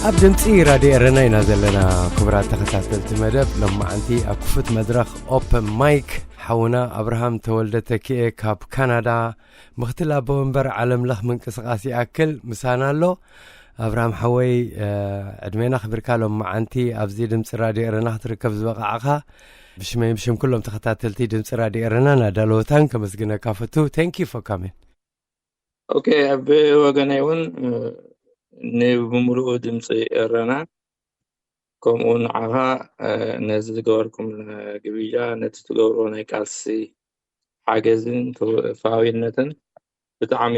ኣብ ድምፂ ራድዮ ኤረና ኢና ዘለና። ክቡራት ተኸታተልቲ መደብ ሎማዓንቲ ኣብ ክፉት መድረኽ ኦፕን ማይክ ሓውና ኣብርሃም ተወልደ ተኪኤ ካብ ካናዳ፣ ምኽትል ኣቦ ወንበር ዓለም ለኽ ምንቅስቃስ ይኣክል ምሳና ኣሎ። ኣብርሃም ሓወይ፣ ዕድሜና ክብርካ ሎማዓንቲ ኣብዚ ድምፂ ራድዮ ኤረና ክትርከብ ዝበቃዕኻ ብሽመይ ብሽም ኩሎም ተኸታተልቲ ድምፂ ራድዮ ኤረና ናዳለወታን ከመስግነካ ፈቱ። Thank you for coming. Okay፣ ብወገነይ እውን ንብምሉኡ ድምፂ ኤረና ከምኡ ንዓኻ ነዚ ዝገበርኩም ግብያ፣ ነቲ ትገብሮ ናይ ቃልሲ ሓገዝን ተወፋዊነትን ብጣዕሚ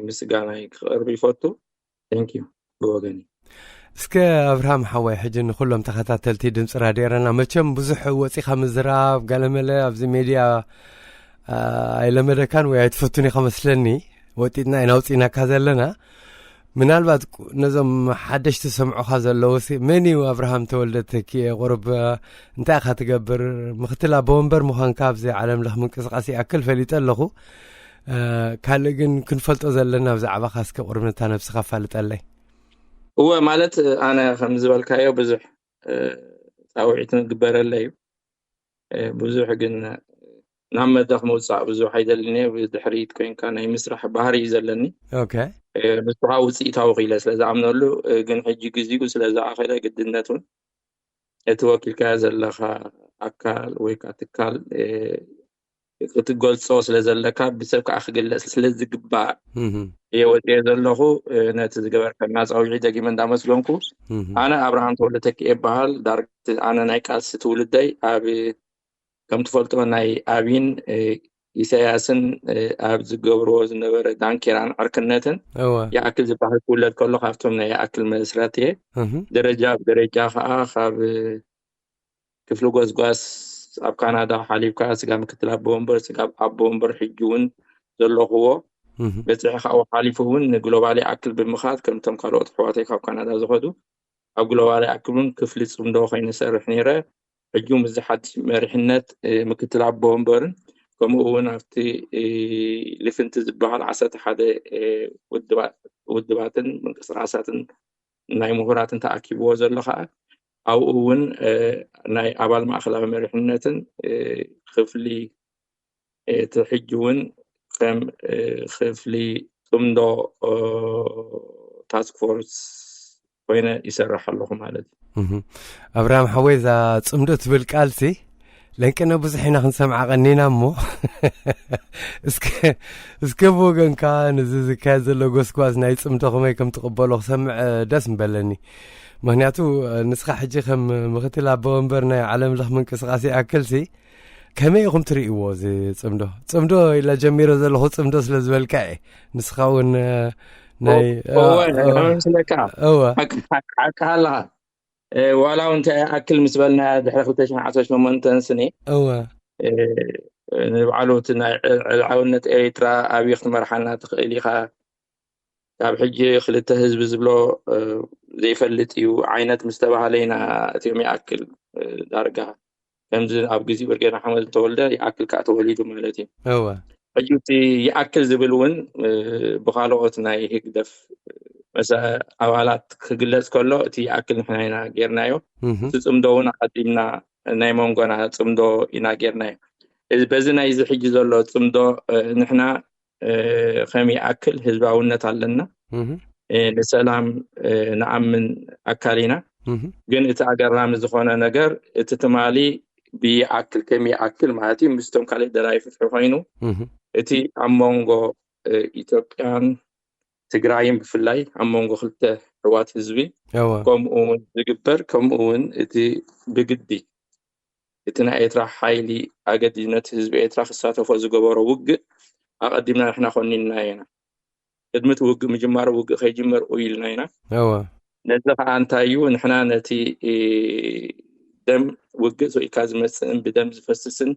ምስጋናይ ክቐርብ ይፈቱ። Thank you ብወገኒ። እስከ ኣብርሃም ሓወይ፣ ሕጂ ንኩሎም ተኸታተልቲ ድምፂ ራድዮ ኤረና መቸም ብዙሕ ወፂኻ ምዝራብ፣ ገለመለ ኣብዚ ሜድያ ኣይለመደካን ወይ ኣይትፈቱን ኢኻ መስለኒ። ወጢጥና ኢና ኣውፂእናካ ዘለና። ምናልባት ነዞም ሓደሽቲ ሰምዑኻ ዘለዉ፣ መን እዩ ኣብርሃም ተወልደ ተኪኤ? ቁርብ እንታይ ኢኻ ትገብር? ምኽትል ኣቦ ወንበር ምዃንካ ኣብዚ ዓለም ለኽ ምንቅስቃስ ይኣክል ፈሊጠ ኣለኹ። ካልእ ግን ክንፈልጦ ዘለና ብዛዕባኻ እስከ ቁርብ ነታ ነብስኻ ኣፋልጠለይ። እወ፣ ማለት ኣነ ከም ዝበልካዮ ብዙሕ ፃውዒት ንግበረለይ እዩ። ብዙሕ ግን ናብ መድረኽ ምውፃእ ብዙሕ ኣይደልን እየ። ብድሕሪት ኮይንካ ናይ ምስራሕ ባህሪ እዩ ዘለኒ። Okay። ምስኻ ውፅኢታዊ ክኢለ ስለ ዝኣምነሉ፣ ግን ሕጂ ግዜኡ ስለ ዝኣኸለ ግድነት እውን እቲ ወኪልካዮ ዘለኻ ኣካል ወይ ከዓ ትካል ክትገልፆ ስለ ዘለካ ብሰብ ከዓ ክግለፅ ስለ ዝግባእ እየ ወፂኤ ዘለኹ። ነቲ ዝገበርከና ፃውዒት ደጊመ እንዳመስገንኩ፣ ኣነ ኣብርሃም ተወልደ ተኪኤ ይበሃል። ዳርጋ ኣነ ናይ ቃልሲ ትውልደይ ኣብ ከም ትፈልጦ ናይ ኣብይን ኢሳያስን ኣብ ዝገብርዎ ዝነበረ ዳንኬራን ዕርክነትን እወ ይኣክል ዝበሃል ክውለድ ከሎ ካብቶም ናይ ይኣክል መስረት እየ። እህ ደረጃ ብደረጃ ከዓ ካብ ክፍሊ ጎስጓስ ኣብ ካናዳ ሓሊፍካ ስጋብ ምክትል ኣቦ ወንበር፣ ስጋብ ኣቦ ወንበር ሕጂ እውን ዘለኽዎ እህ በፂሐ ካብኡ ሓሊፉ እውን ንግሎባል ይኣክል ብምኻድ ከምቶም ካልኦት ኣሕዋተይ ካብ ካናዳ ዝኸዱ ኣብ ግሎባል ይኣክል እውን ክፍሊ ፅምዶ ኮይነ ሰርሕ ነይረ። ሕጂ እውን እዚ ሓድሽ መሪሕነት ምክትል ኣቦ ወንበርን ከምኡ እውን ኣብቲ ልፍንቲ ዝበሃል ዓሰርተ ሓደ ውድባትን ምንቅስቃሳትን ናይ ምሁራትን ተኣኪብዎ ዘሎ ከዓ ኣብኡ እውን ናይ ኣባል ማእኸላዊ መሪሕነትን ክፍሊ እቲ ሕጂ እውን ከም ክፍሊ ፅምዶ ታስክ ፎርስ ኮይነ ይሰርሕ ኣለኹ ማለት እዩ። ኣብርሃም ሓወይ፣ እዛ ፅምዶ ትብል ቃልሲ ለንቅነ ብዙሕ ኢና ክንሰምዓ ቀኒና እሞ እስከ እስከ ብወገንካ ነዚ ዝካየድ ዘሎ ጎስጓስ ናይ ፅምዶ ከመይ ከም ትቕበሎ ክሰምዕ ደስ ምበለኒ። ምክንያቱ ንስኻ ሕጂ ከም ምክትል ኣቦ ወንበር ናይ ዓለም ለኽ ምንቅስቃስ ይኣክልሲ ከመይ ኢኹም ትርእይዎ እዚ ፅምዶ? ፅምዶ ኢለ ጀሚረ ዘለኹ ፅምዶ ስለ ዝበልካ እየ። ንስኻ እውን ናይ እወ፣ እወ። ከመይ መስለካ? እወ ሓቂ ኣለኻ። ዋላ እውን እንታይ ይኣክል ምስ በልና ድሕሪ ክልተ ሽሕን ዓሰርተ ሸሞንተን ስኒ እወ ንባዕሉ እቲ ናይ ዕልዓውነት ኤርትራ ኣብይ ክትመርሓና ትኽእል ኢኻ፣ ካብ ሕጂ ክልተ ህዝቢ ዝብሎ ዘይፈልጥ እዩ ዓይነት ምስ ተባሃለ ኢና እቲኦም ይኣክል ዳርጋ ከምዚ ኣብ ግዜ ብርጌድ ሓመድ ተወልደ ይኣክል ከዓ ተወሊዱ ማለት እዩ። እወ ሕጂ እቲ ይኣክል ዝብል እውን ብካልኦት ናይ ህግደፍ መሰ ኣባላት ክግለፅ ከሎ እቲ ይኣክል ንሕና ኢና ጌርናዮ። እህ እቲ ፅምዶ እውን ኣቐዲምና ናይ መንጎና ፅምዶ ኢና ጌርናዮ። እዚ በዚ ናይዚ ሕጂ ዘሎ ፅምዶ ንሕና ከም ይኣክል ህዝባውነት ኣለና። እህ ንሰላም ንኣምን ኣካል ኢና። እህ ግን እቲ ኣገራሚ ዝኾነ ነገር እቲ ትማሊ ብይኣክል ከም ይኣክል ማለት እዩ ምስቶም ካልእ ደላይ ፍትሒ ኮይኑ እህ እቲ ኣብ መንጎ ኢትዮጵያን ትግራይን ብፍላይ ኣብ መንጎ ክልተ ኣሕዋት ህዝቢ እወ ከምኡ እውን ዝግበር ከምኡ እውን እቲ ብግዲ እቲ ናይ ኤርትራ ሓይሊ ኣገዲድነት ህዝቢ ኤርትራ ክሳተፎ ዝገበሮ ውግእ ኣቐዲምና ንሕና ኮኒንና ኢና። ቅድሚ እቲ ውግእ ምጅማሩ ውግእ ከይጅመር ኢልና ኢና። እወ ነዚ ከዓ እንታይ እዩ? ንሕና ነቲ ደም ውግእ ኢልካ ዝመፅእን ብደም ዝፈስስን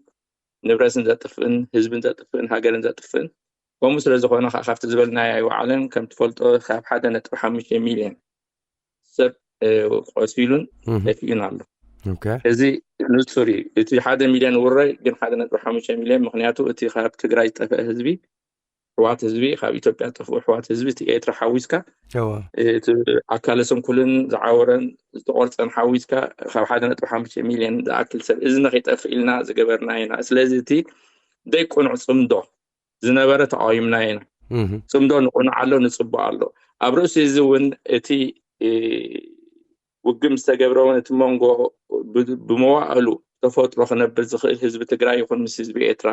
ንብረትን ዘጥፍእን ህዝብን ዘጥፍእን ሃገርን ዘጥፍእን፣ ከምኡ ስለ ዝኾነ ከዓ ካብቲ ዝበልናዮ ኣይወዓለን። ከም ትፈልጦ ካብ ሓደ ነጥቢ ሓሙሽተ ሚልዮን ሰብ ቆሲሉን ጠፊኡን ኣሎ። እዚ ንጹር እዩ። እቲ ሓደ ሚልዮን ውራይ ግን ሓደ ነጥቢ ሓሙሽተ ሚልዮን፣ ምክንያቱ እቲ ካብ ትግራይ ዝጠፍአ ህዝቢ፣ ኣሕዋት ህዝቢ፣ ካብ ኢትዮጵያ ዝጠፍኡ ኣሕዋት ህዝቢ፣ እቲ ኤርትራ ሓዊስካ፣ እቲ ኣካለ ስንኩልን ዝዓወረን ዝተቆርፀን ሓዊስካ ካብ ሓደ ነጥቢ ሓሙሽተ ሚልዮን ዝኣክል ሰብ፣ እዚ ንከይጠፍእ ኢልና ዝገበርና ኢና። ስለዚ እቲ ዘይቅኑዕ ፅምዶ ዝነበረ ተቃዊምና ኢና። ጽምዶ ንቅኑዕ ኣሎ፣ ንጽቡቅ ኣሎ። ኣብ ርእሲ እዚ እውን እቲ ውግእ ምስ ተገብረ እውን እቲ መንጎ ብመዋእሉ ተፈጥሮ ክነብር ዝኽእል ህዝቢ ትግራይ ይኹን ምስ ህዝቢ ኤርትራ፣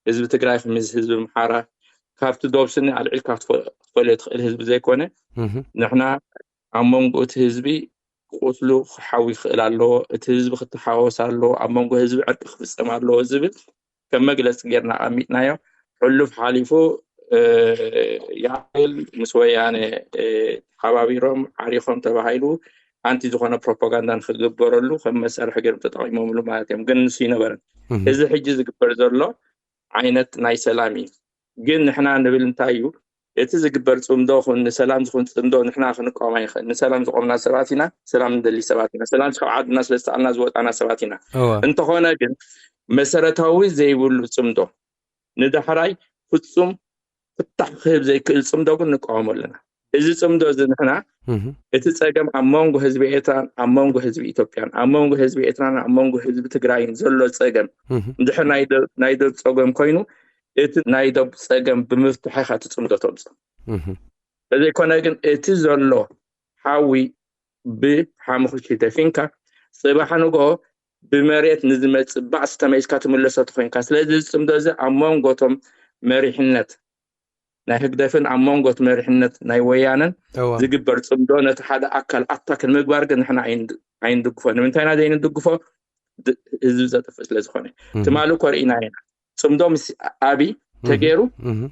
ህዝቢ ትግራይ ምስ ህዝቢ ኣምሓራ፣ ካብቲ ዶብ ስኒ ኣልዒልካ ክትፈልዮ ትኽእል ህዝቢ ዘይኮነ፣ ንሕና ኣብ መንጎ እቲ ህዝቢ ቁስሉ ክሓዊ ይኽእል ኣለዎ፣ እቲ ህዝቢ ክተሓወስ ኣለዎ፣ ኣብ መንጎ ህዝቢ ዕርቂ ክፍጸም ኣለዎ ዝብል ከም መግለፂ ጌርና ኣቐሚጥናዮ። ሕሉፍ ሓሊፉ ይኣክል ምስ ወያነ ተሓባቢሮም ዓሪኾም ተባሂሉ ኣንቲ ዝኾነ ፕሮፓጋንዳ ንክግበረሉ ከም መሳርሒ ገይሮም ተጠቒሞምሉ ማለት እዮም። ግን ንሱ ይነበረን። እዚ ሕጂ ዝግበር ዘሎ ዓይነት ናይ ሰላም እዩ። ግን ንሕና ንብል እንታይ እዩ፣ እቲ ዝግበር ፅምዶ ኹን ንሰላም ዝኹን ፅምዶ ንሕና ክንቃወም ኣይንኽእል። ንሰላም ዝቆምና ሰባት ኢና፣ ሰላም ንደሊ ሰባት ኢና፣ ሰላም ካብ ዓድና ስለ ዝተኣልና ዝወጣና ሰባት ኢና። እንተኾነ ግን መሰረታዊ ዘይብሉ ፅምዶ፣ ንዳሕራይ ፍፁም ፍታሕ ክህብ ዘይክእል ፅምዶ ግን ንቃወሞ ኣለና። እዚ ፅምዶ እዚ ንሕና እቲ ፀገም ኣብ መንጎ ህዝቢ ኤርትራን ኣብ መንጎ ህዝቢ ኢትዮጵያን ኣብ መንጎ ህዝቢ ኤርትራን ኣብ መንጎ ህዝቢ ትግራይን ዘሎ ፀገም እንድሕር ናይ ዶብ ፀገም ኮይኑ እቲ ናይ ዶብ ፀገም ብምፍትሐ ኢኻ እቲ ፅምዶ ተምፅኦ። ተዘይኮነ ግን እቲ ዘሎ ሓዊ ብሓሙኽሽቲ ደፊንካ ፅባሕ ንግሆ ብመሬት ንዝመፅእ ባእሲ ተመሊስካ ትምለሶ ተኮይንካ። ስለዚ እዚ ፅምዶ እዚ ኣብ መንጎ እቶም መሪሕነት ናይ ህግደፍን ኣብ መንጎ እቲ መሪሕነት ናይ ወያነን ዝግበር ፅምዶ ነቲ ሓደ ኣካል ኣታክ ንምግባር ግን ንሕና ኣይንድግፎ። ንምንታይ ኢና ዘይንድግፎ? ህዝቢ ዘጥፍእ ስለ ዝኾነ። ትማሊ እኮ ርኢና ኢና። ፅምዶ ምስ ኣብይ ተገይሩ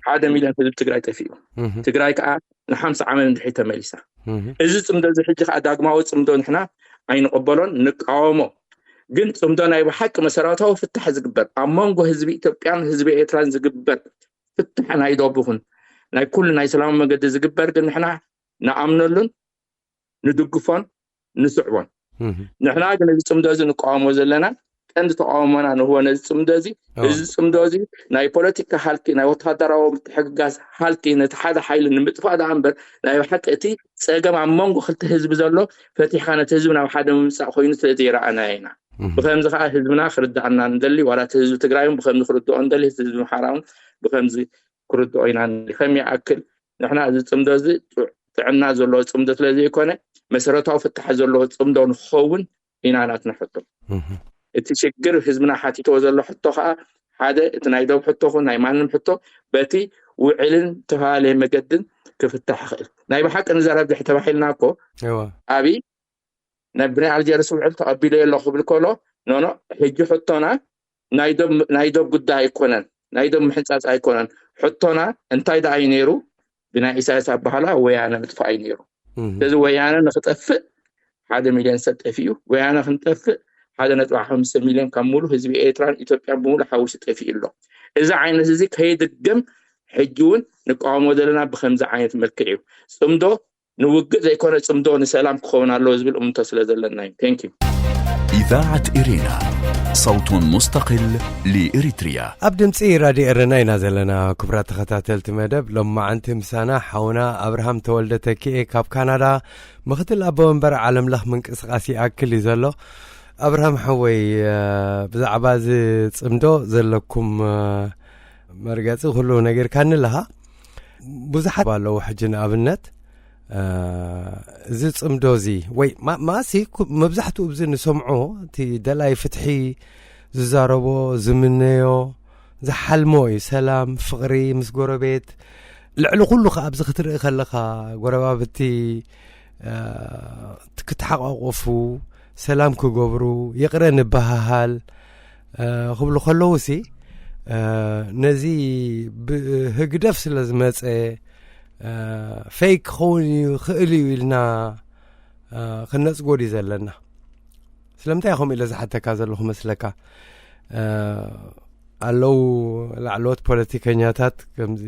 ሓደ ሚልዮን ህዝቢ ትግራይ ጠፊኡ። ትግራይ ከዓ ንሓምሳ ዓመት እንድሕሪ ተመሊሳ። እዚ ፅምዶ እዚ ሕጂ ከዓ ዳግማዊ ፅምዶ ንሕና ኣይንቕበሎን፣ ንቃወሞ። ግን ፅምዶ ናይ ብሓቂ መሰረታዊ ፍታሕ ዝግበር ኣብ መንጎ ህዝቢ ኢትዮጵያን ህዝቢ ኤርትራን ዝግበር ፍታሕ ናይ ዶብ ይኹን ናይ ኩሉ ናይ ሰላማዊ መገዲ ዝግበር ግን ንሕና ንኣምነሉን ንድግፎን ንስዕቦን። ንሕና ግን እዚ ፅምዶ እዚ ንቃወሞ ዘለና ቀንዲ ተቃውሞና ንህቦ ነዚ ፅምዶ እዚ። እዚ ፅምዶ እዚ ናይ ፖለቲካ ሃልኪ፣ ናይ ወታደራዊ ምትሕግጋዝ ሃልኪ፣ ነቲ ሓደ ሓይሊ ንምጥፋእ ደኣ እምበር ናይ ብሓቂ እቲ ፀገም ኣብ መንጎ ክልተ ህዝቢ ዘሎ ፈቲሕካ ነቲ ህዝቢ ናብ ሓደ ምምፃእ ኮይኑ ስለ ዘይረኣና ኢና። ብከምዚ ከዓ ህዝብና ክርዳእና ንደሊ፣ ዋላ እቲ ህዝቢ ትግራይ እውን ብከምዚ ክርድኦ ንደሊ፣ እቲ ህዝቢ ኣምሓራ እውን ብከምዚ ክርድኦ ኢና ንደሊ። ከም ይኣክል ንሕና እዚ ፅምዶ እዚ ጥዕ- ጥዕና ዘለዎ ፅምዶ ስለ ዘይኮነ መሰረታዊ ፍታሕ ዘለዎ ፅምዶ ንክኸውን ኢና ናትና ሕቶ። እቲ ሽግር ህዝብና ሓቲትዎ ዘሎ ሕቶ ከዓ ሓደ እቲ ናይ ዶብ ሕቶ ኹን ናይ ማንም ሕቶ በቲ ውዕልን ዝተፈላለየ መገድን ክፍታሕ ይኽእል። ናይ ብሓቂ ንዘረብሕ ተባሂልና እኮ ኣብይ ናይ ብናይ ኣልጀርስ ውዕል ተቐቢለዮ ኣለኹ ክብል ከሎ ኖኖ ሕጂ ሕቶና ናይ ዶብ ጉዳይ ኣይኮነን፣ ናይ ዶብ ምሕንፃፅ ኣይኮነን። ሕቶና እንታይ ደኣ እዩ ነይሩ? ብናይ ኢሳያስ ኣባህላ ወያነ ምጥፋእ እዩ ነይሩ። ስለዚ ወያነ ንክጠፍእ ሓደ ሚልዮን ሰብ ጠፊኡ፣ ወያነ ክንጠፍእ ሓደ ነጥቢ ሓሙሽተ ሚልዮን ካብ ሙሉ ህዝቢ ኤርትራን ኢትዮጵያን ብሙሉ ሓዊሱ ጠፊኡ ኣሎ። እዚ ዓይነት እዚ ከይድገም ሕጂ እውን ንቃወሞ ዘለና ብከምዚ ዓይነት መልክዕ እዩ። ፅምዶ ንውግእ ዘይኮነ ፅምዶ ንሰላም ክኸውን ኣለዎ ዝብል እምንቶ ስለ ዘለና እዩ። Thank you። إذاعة إرينا، صوت مستقل لإريتريا. ኣብ ድምፂ ራድዮ ኤረና ኢና ዘለና። ክቡራት ተኸታተልቲ መደብ፣ ሎማዓንቲ ምሳና ሓውና ኣብርሃም ተወልደ ተኪኤ ካብ ካናዳ ምክትል ኣቦ ወንበር ዓለም ለኽ ምንቅስቃስ ይኣክል እዩ ዘሎ። ኣብርሃም ሓወይ፣ ብዛዕባ እዚ ፅምዶ ዘለኩም መርገፂ ኩሉ ነጊርካኒ ኣለኻ። ብዙሓት ኣለዉ ሕጂ ንኣብነት እዚ ፅምዶ እዚ ወይ ማእሲ መብዛሕትኡ እዚ ንሰምዖ እቲ ደላይ ፍትሒ ዝዛረቦ ዝምነዮ ዝሓልሞ እዩ። ሰላም፣ ፍቕሪ ምስ ጎረቤት፣ ልዕሊ ኩሉ ከ ኣብዚ ክትርኢ ከለኻ ጎረባብቲ ክትሓቋቆፉ ሰላም ክገብሩ፣ ይቕረ ንበሃሃል ክብሉ ከለዉ ሲ ነዚ ብህግደፍ ስለ ዝመፀ ፌክ ክኸውን ይኽእል እዩ ኢልና ክነፅጎ ድዩ ዘለና? ስለምንታይ ከምኡ ኢለ ዝሓተካ ዘለኹ መስለካ? ኣለዉ ላዕለዎት ፖለቲከኛታት ከምዚ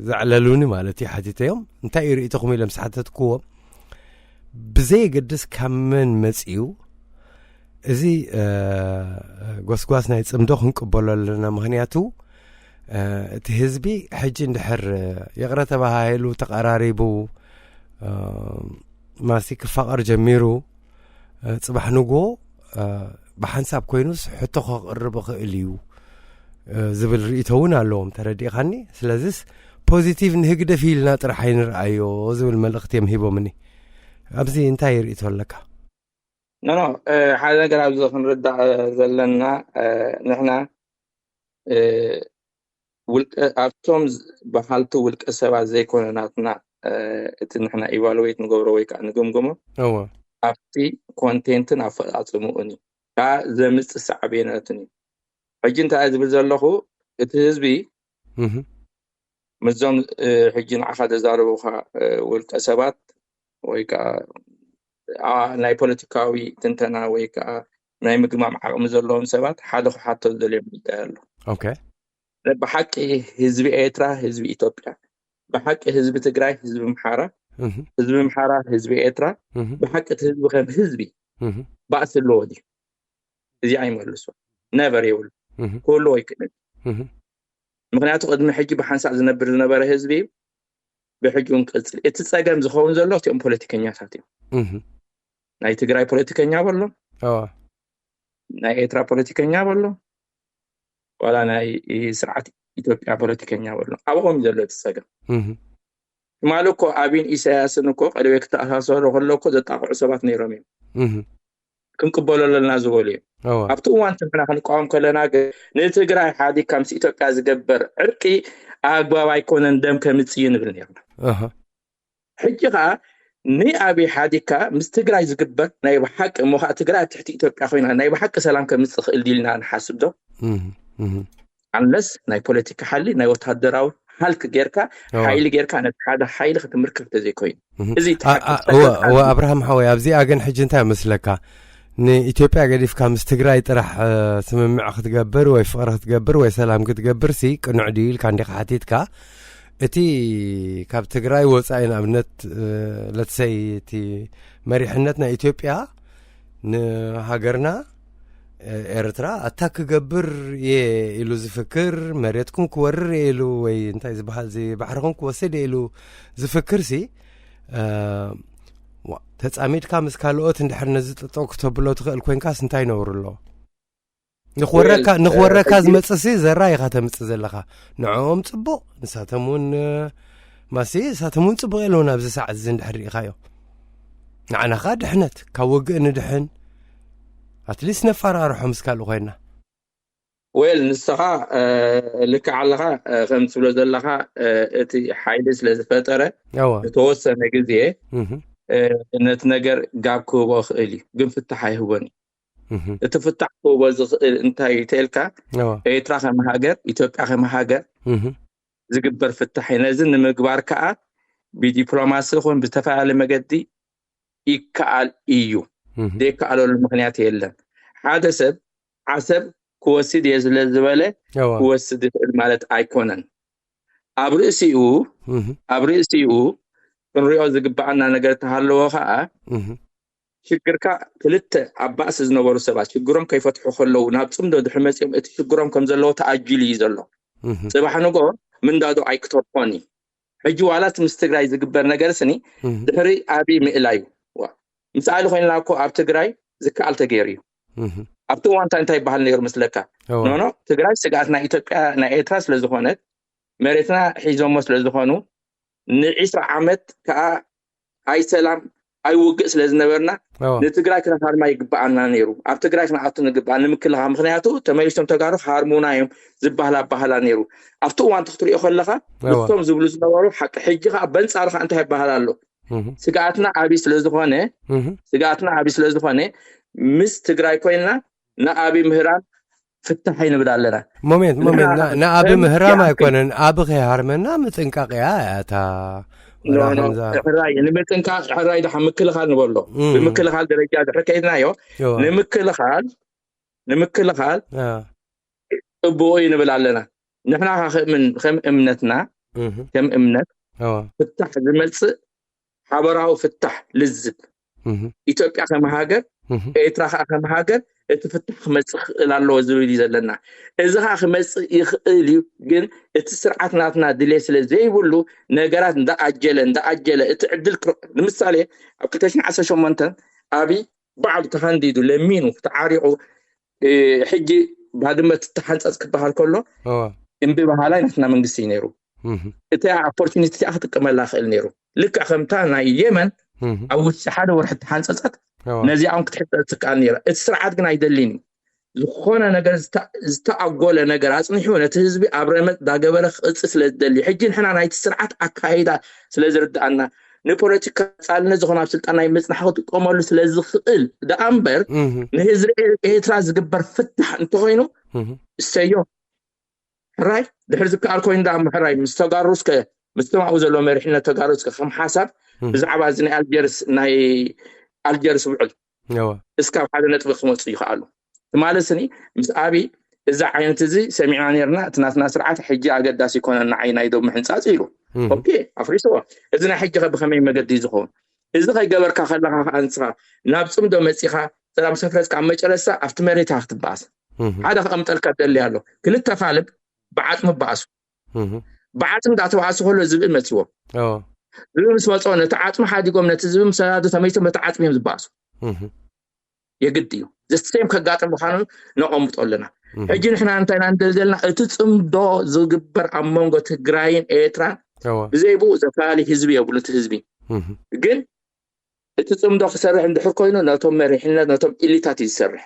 ዘዕለሉኒ ማለት እዩ ሓቲተዮም። እንታይ እዩ ርእይቶኹም ኢሎም ዝሓተትክዎም፣ ብዘየገድስ ካብ መን መፅዩ፣ እዚ ጎስጓስ ናይ ፅምዶ ክንቅበሎ ኣለና። ምክንያቱ እቲ ህዝቢ ሕጂ እንድሕር ይቕረ ተባሃሂሉ ተቐራሪቡ ማሲ ክፋቐር ጀሚሩ፣ ጽባሕ ንግሆ ብሓንሳብ ኮይኑስ ሕቶ ከቕርብ ይኽእል እዩ ዝብል ርእይቶ እውን ኣለዎም። ተረዲእኻኒ? ስለዚስ ፖዚቲቭ ንህግደፍ ኢልና ጥራሕ ኣይንርኣዮ ዝብል መልእኽቲ እዮም ሂቦምኒ። ኣብዚ እንታይ ርእይቶ ኣለካ? ኖኖ ሓደ ነገር ኣብዚ ክንርዳእ ዘለና፣ ንሕና ኣብቶም በሃልቲ ውልቀ ሰባት ዘይኮነ ናትና እቲ ንሕና ኢቫሉዌት ንገብሮ ወይ ከዓ ንግምግሞ ኣብቲ ኮንቴንትን ኣፈፃፅምኡን እዩ። ከዓ ዘምፅእ ሳዕቤናትን እዩ። ሕጂ እንታይ ዝብል ዘለኹ፣ እቲ ህዝቢ ምስዞም ሕጂ ንዓኻ ዘዛረቡኻ ውልቀ ሰባት ወይ ከዓ ናይ ፖለቲካዊ ትንተና ወይ ከዓ ናይ ምግማም ዓቕሚ ዘለዎም ሰባት ሓደ ክሓቶ ዝደልዮም ጉዳይ ኣሎ። ብሓቂ ህዝቢ ኤርትራ፣ ህዝቢ ኢትዮጵያ፣ ብሓቂ ህዝቢ ትግራይ፣ ህዝቢ ምሓራ፣ ህዝቢ ምሓራ፣ ህዝቢ ኤርትራ፣ ብሓቂ እቲ ህዝቢ ከም ህዝቢ ባእሲ ኣለዎ ድዩ? እዚ ኣይመልሶ ነቨር የብሉ ክህሉ ወይ ክእል። ምክንያቱ ቅድሚ ሕጂ ብሓንሳእ ዝነብር ዝነበረ ህዝቢ ብሕጂ እውን ቅፅል። እቲ ፀገም ዝኸውን ዘሎ እቲኦም ፖለቲከኛታት እዮም። ናይ ትግራይ ፖለቲከኛ በሎ፣ ናይ ኤርትራ ፖለቲከኛ በሎ፣ ዋላ ናይ ስርዓት ኢትዮጵያ ፖለቲከኛ በሎ፣ ኣብኦም እዩ ዘሎ እቲ ፀገም። ትማሊ እኮ ኣብይን ኢሳያስን እኮ ቀደም ክተኣሳሰሩ ከሎ እኮ ዘጣቕዑ ሰባት ነይሮም እዮም። ክንቅበሎ ኣለና ዝበሉ እዮም። ኣብቲ እዋን ንሕና ክንቃወም ከለና ግን ንትግራይ ሓዲግካ ምስ ኢትዮጵያ ዝገበር ዕርቂ ኣግባብ ኣይኮነን፣ ደም ከምፅእ እዩ ንብል ነርና። ሕጂ ከዓ ንኣብይ ሓዲግካ ምስ ትግራይ ዝግበር ናይ ብሓቂ እሞ ከዓ ትግራይ ኣብ ትሕቲ ኢትዮጵያ ኮይና ናይ ብሓቂ ሰላም ከምፅእ ክእል ድልና ንሓስብ ዶ? ኣንለስ ናይ ፖለቲካ ሓሊ ናይ ወታደራዊ ሃልክ ጌርካ ሓይሊ ጌርካ ነቲ ሓደ ሓይሊ ክትምርክብ ተዘይኮይኑ እዚ እወ እወ ኣብርሃም ሓወይ ኣብዚኣ ግን ሕጂ እንታይ መስለካ ንኢትዮጵያ ገዲፍካ ምስ ትግራይ ጥራሕ ስምምዕ ክትገብር ወይ ፍቕሪ ክትገብር ወይ ሰላም ክትገብር ሲ ቅኑዕ ድዩ ኢልካ እንዲኻ ሓቲትካ እቲ ካብ ትግራይ ወፃኢ ንኣብነት ለትሰይ እቲ መሪሕነት ናይ ኢትዮጵያ ንሃገርና ኤርትራ ኣታክ ክገብር እየ ኢሉ ዝፍክር መሬትኩም ክወርር እየ ኢሉ ወይ እንታይ ዝበሃል እዚ ባሕርኹም ክወስድ እየ ኢሉ ዝፍክር ሲ ተፃሚድካ ምስ ካልኦት እንድሕር ነዚ ጠጠው ክተብሎ ትኽእል ኮይንካስ እንታይ ነውሩ ኣሎ? ንክወረካ ንክወረካ ዝመፅእ ሲ ዘራይ ኢኻ ተምፅእ ዘለኻ። ንዕኦም ፅቡቕ ንሳቶም እውን ማሲ ንሳቶም እውን ፅቡቕ የለውን ኣብዚ ሰዓት እዚ እንድሕር ርኢኻዮ። ንዓና ኸዓ ድሕነት ካብ ውግእ ንድሕን ኣትሊስት ነፋራርሖ ምስ ካልእ ኮይና። ዌል ንስኻ ልክዕ ኣለኻ ከም ትብሎ ዘለኻ እቲ ሓይሊ ስለ ዝፈጠረ ዝተወሰነ ግዜ ነቲ ነገር ጋብ ክህቦ ክእል እዩ ግን ፍታሕ ኣይህቦን እዩ። እቲ ፍታሕ ክህቦ ዝኽእል እንታይ እዩ ተልካ ኤርትራ ከም ሃገር ኢትዮጵያ ከም ሃገር ዝግበር ፍታሕ እዩ። ነዚ ንምግባር ከዓ ብዲፕሎማሲ ይኹን ብዝተፈላለየ መገዲ ይከኣል እዩ። ዘይከኣለሉ ምክንያት የለን። ሓደ ሰብ ዓሰብ ክወስድ እየ ስለ ዝበለ ክወስድ ይኽእል ማለት ኣይኮነን። ኣብ ርእሲኡ ኣብ ርእሲኡ ክንሪኦ ዝግበኣና ነገር ተሃለዎ ከዓ ሽግርካ ክልተ ኣብ ባእሲ ዝነበሩ ሰባት ሽግሮም ከይፈትሑ ከለዉ ናብ ፅምዶ ድሕሪ መፂኦም እቲ ሽግሮም ከም ዘለዎ ተኣጅሉ እዩ ዘሎ። ፅባሕ ንጎ ምንዳዶ ኣይክተርፎን እዩ። ሕጂ ዋላስ ምስ ትግራይ ዝግበር ነገር ስኒ ድሕሪ ኣብይ ምእላዩ ምስ ኣሊ ኮይንና እኮ ኣብ ትግራይ ዝከኣል ተገይሩ እዩ። ኣብቲ እዋን እንታይ እንታይ ይበሃል ነይሩ መስለካ? ኖኖ ትግራይ ስግኣት ናይ ኢትዮጵያ ናይ ኤርትራ ስለዝኾነት መሬትና ሒዞሞ ስለዝኾኑ ንዒስራ ዓመት ከዓ ኣይሰላም ኣይውግእ ስለዝነበርና ንትግራይ ክነሃርማ ይግበኣና ነይሩ። ኣብ ትግራይ ክንኣቱ ንግበኣ ንምክልኻ ምክንያቱ ተመሊሶም ተጋሩ ክሃርሙና እዮም ዝበሃል ኣባህላ ነይሩ። ኣብቲ እዋን ክትሪኦ ከለኻ ምስቶም ዝብሉ ዝነበሩ ሓቂ ሕጂ ከዓ በንፃሩ ከዓ እንታይ ይበሃል ኣሎ? ስግኣትና ዓብዪ ስለዝኾነ ስግኣትና ዓብዪ ስለዝኾነ ምስ ትግራይ ኮይንና ንኣብይ ምህራም ፍታሕ ይንብል ኣለና። ሞሜንት ሞሜንት፣ ንኣብ ከም ምህራም ይኣክል ኣይኮነን፣ ኣብ ከይሃርመና ምጥንቃቕያ እያ እታ ኖ ወላ ኖ ከምዛ ሕራይ ንምጥንቃቕ፣ ሕራይ ድሓ ምክልኻል ንበሎ። እም፣ ብምክልኻል ደረጃ ድሕር ከይድናዮ እዋ፣ ንምክልኻል ንምክልኻል አ፣ ጽቡቕ እዩ ንብል ኣለና። ንሕና ከ ከም ከም እምነትና እህ፣ ከም እምነት እዋ፣ ፍታሕ ዝመጽእ ሓበራዊ ፍታሕ ልዝብ እህ፣ ኢትዮጵያ ከም ሃገር፣ እህ፣ ኤርትራ ከዓ ከም ሃገር እቲ ፍታሕ ክመጽእ ክኽእል ኣለዎ ዝብል እዩ ዘለና። እዚ ከዓ ክመጽእ ይኽእል እዩ፣ ግን እቲ ስርዓት ናትና ድሌት ስለ ዘይብሉ ነገራት እንዳኣጀለ እንዳኣጀለ እቲ ዕድል ክር- ንምሳሌ ኣብ ክልተ ሽሕን ዓሰርተ ሸሞንተን ኣብይ ባዕሉ ተሃንዲዱ ለሚኑ ተዓሪቑ እ፣ ሕጂ ባድመ ትተሓንፀፅ ክበሃል ከሎ እዋ፣ እምቢ በሃላይ ናትና መንግስቲ እዩ ነይሩ። እህ፣ እታ ኦፖርቹኒቲ እቲኣ ክጥቀመላ ክእል ነይሩ። ልክዕ ከምታ ናይ የመን እህ፣ ኣብ ውሽጢ ሓደ ወርሒ ተሓንፀፀት እዋ፣ ነዚኣም ክትሕፀፅ ትከኣል ነይራ። እቲ ስርዓት ግን ኣይደልን እዩ። ዝኾነ ነገር ዝተ- ዝተኣጎለ ነገር ኣፅኒሑ ነቲ ህዝቢ ኣብ ረመፅ ዳገበረ ክቕፅል ስለ ዝደሊ ሕጂ ንሕና ናይቲ ስርዓት ኣካይዳ ስለ ዝርድኣና ንፖለቲካ ፃልነት ዝኾነ ኣብ ስልጣን ናይ ምፅናሕ ክጥቀመሉ ስለ ዝኽእል ደኣ እምበር እህ፣ ንህዝቢ ኤርትራ ዝግበር ፍታሕ እንተኾይኑ እህ፣ እሰዮ ሕራይ ድሕር ዝከኣል ኮይኑ ደኣ እሞ ሕራይ ምስ ተጋሩ እስከ ምስቶም ኣብኡ ዘለዎ መሪሕነት ተጋሩ እስከ ከም ሓሳብ እህ፣ ብዛዕባ እዚ ናይ ኣልጀርስ ናይ ኣልጀርስ ውዕል እዋ፣ እስካብ ሓደ ነጥቢ ክመፁ ይኽኣሉ። ትማሊ ስኒ ምስ ኣብይ እዚ ዓይነት እዚ ሰሚዕና ነርና፣ እቲ ናትና ስርዓት ሕጂ ኣገዳሲ ይኮነና ዓይና ኢዶብ ምሕንፃፅ ኢሉ። እህ፣ ኦኬ ኣፍሪስዎ። እዚ ናይ ሕጂ ከ ብከመይ መገዲ እዩ ዝኸውን? እዚ ከይገበርካ ከለካ ከኣ ንስኻ ናብ ፅምዶ መፂኻ ሰላም ሰፍረስካ ኣብ መጨረስታ ኣብቲ መሬታ ክትበኣስ እህ፣ ሓደ ከቐምጠልካ ደሊ ኣሎ። ክልተ ካልብ ብዓፅሚ በኣሱ። እህ፣ ብዓፅሚ እንዳተባኣሱ ከሎ ዝብኢ መፅዎ። እዋ፣ ዝብኢ ምስ መፅዎ ነቲ ዓፅሚ ሓዲጎም ነቲ ዝብኢ ምስ ሰናዱ ተመይቶም በቲ ዓፅሚ እዮም ዝበኣሱ። እህ፣ የግድ እዩ ዘሴም ከጋጥም ምዃኑ ነቐምጦ ኣለና። እህ፣ ሕጂ ንሕና እንታይ ኢና ንደሊ ዘለና? እቲ ፅምዶ ዝግበር ኣብ መንጎ ትግራይን ኤርትራን እዋ፣ ብዘይ ብኡ ዘፈላለዩ ህዝቢ የብሉ። እቲ ህዝቢ እህ፣ ግን እቲ ፅምዶ ክሰርሕ እንድሕር ኮይኑ ነቶም መሪሕነት ነቶም ኢሊታት እዩ ዝሰርሕ።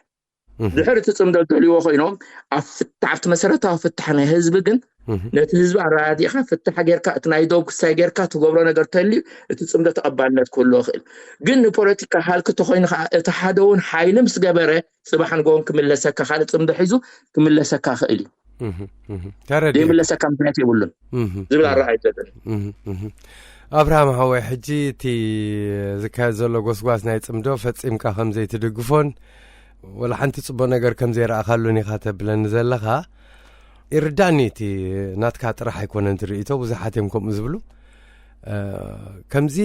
እህ፣ ድሕር እቲ ፅምዶ ደልዎ ኮይኖም ኣብ ፍታሕ ኣብቲ መሰረታዊ ፍታሕ ናይ ህዝቢ ግን እህ፣ ነቲ ህዝቢ ኣረዳዲእካ ፍታሕ ጌርካ እቲ ናይ ዶብ ክሳይ ጌርካ ትገብሮ ነገር ተልዩ እቲ ፅምዶ ተቐባልነት ክህልዎ ይኽእል። ግን ንፖለቲካ ሃልኪ ተኮይኑ ከዓ እቲ ሓደ እውን ሓይሊ ምስ ገበረ ፅባሕ ንጎውን ክምለሰካ ካልእ ፅምዶ ሒዙ ክምለሰካ ይኽእል እዩ። እህ፣ እህ፣ ተረዲእ። ዘይምለሰካ ምክንያት የብሉን እህ፣ ዝብል ኣረኣይ ዘለኒ። እህ፣ እህ። ኣብርሃም ሓወይ፣ ሕጂ እቲ ዝካየድ ዘሎ ጎስጓስ ናይ ጽምዶ ፈጺምካ ከም ዘይትድግፎን ወላ ሓንቲ ጽቡቕ ነገር ከም ዘይረኣኻሉን ኢኻ ተብለኒ ዘለኻ። ይርዳእኒ፣ እቲ ናትካ ጥራሕ ኣይኮነን እቲ ርእይቶ፣ ብዙሓት እዮም ከምኡ ዝብሉ። እ፣ ከምዚ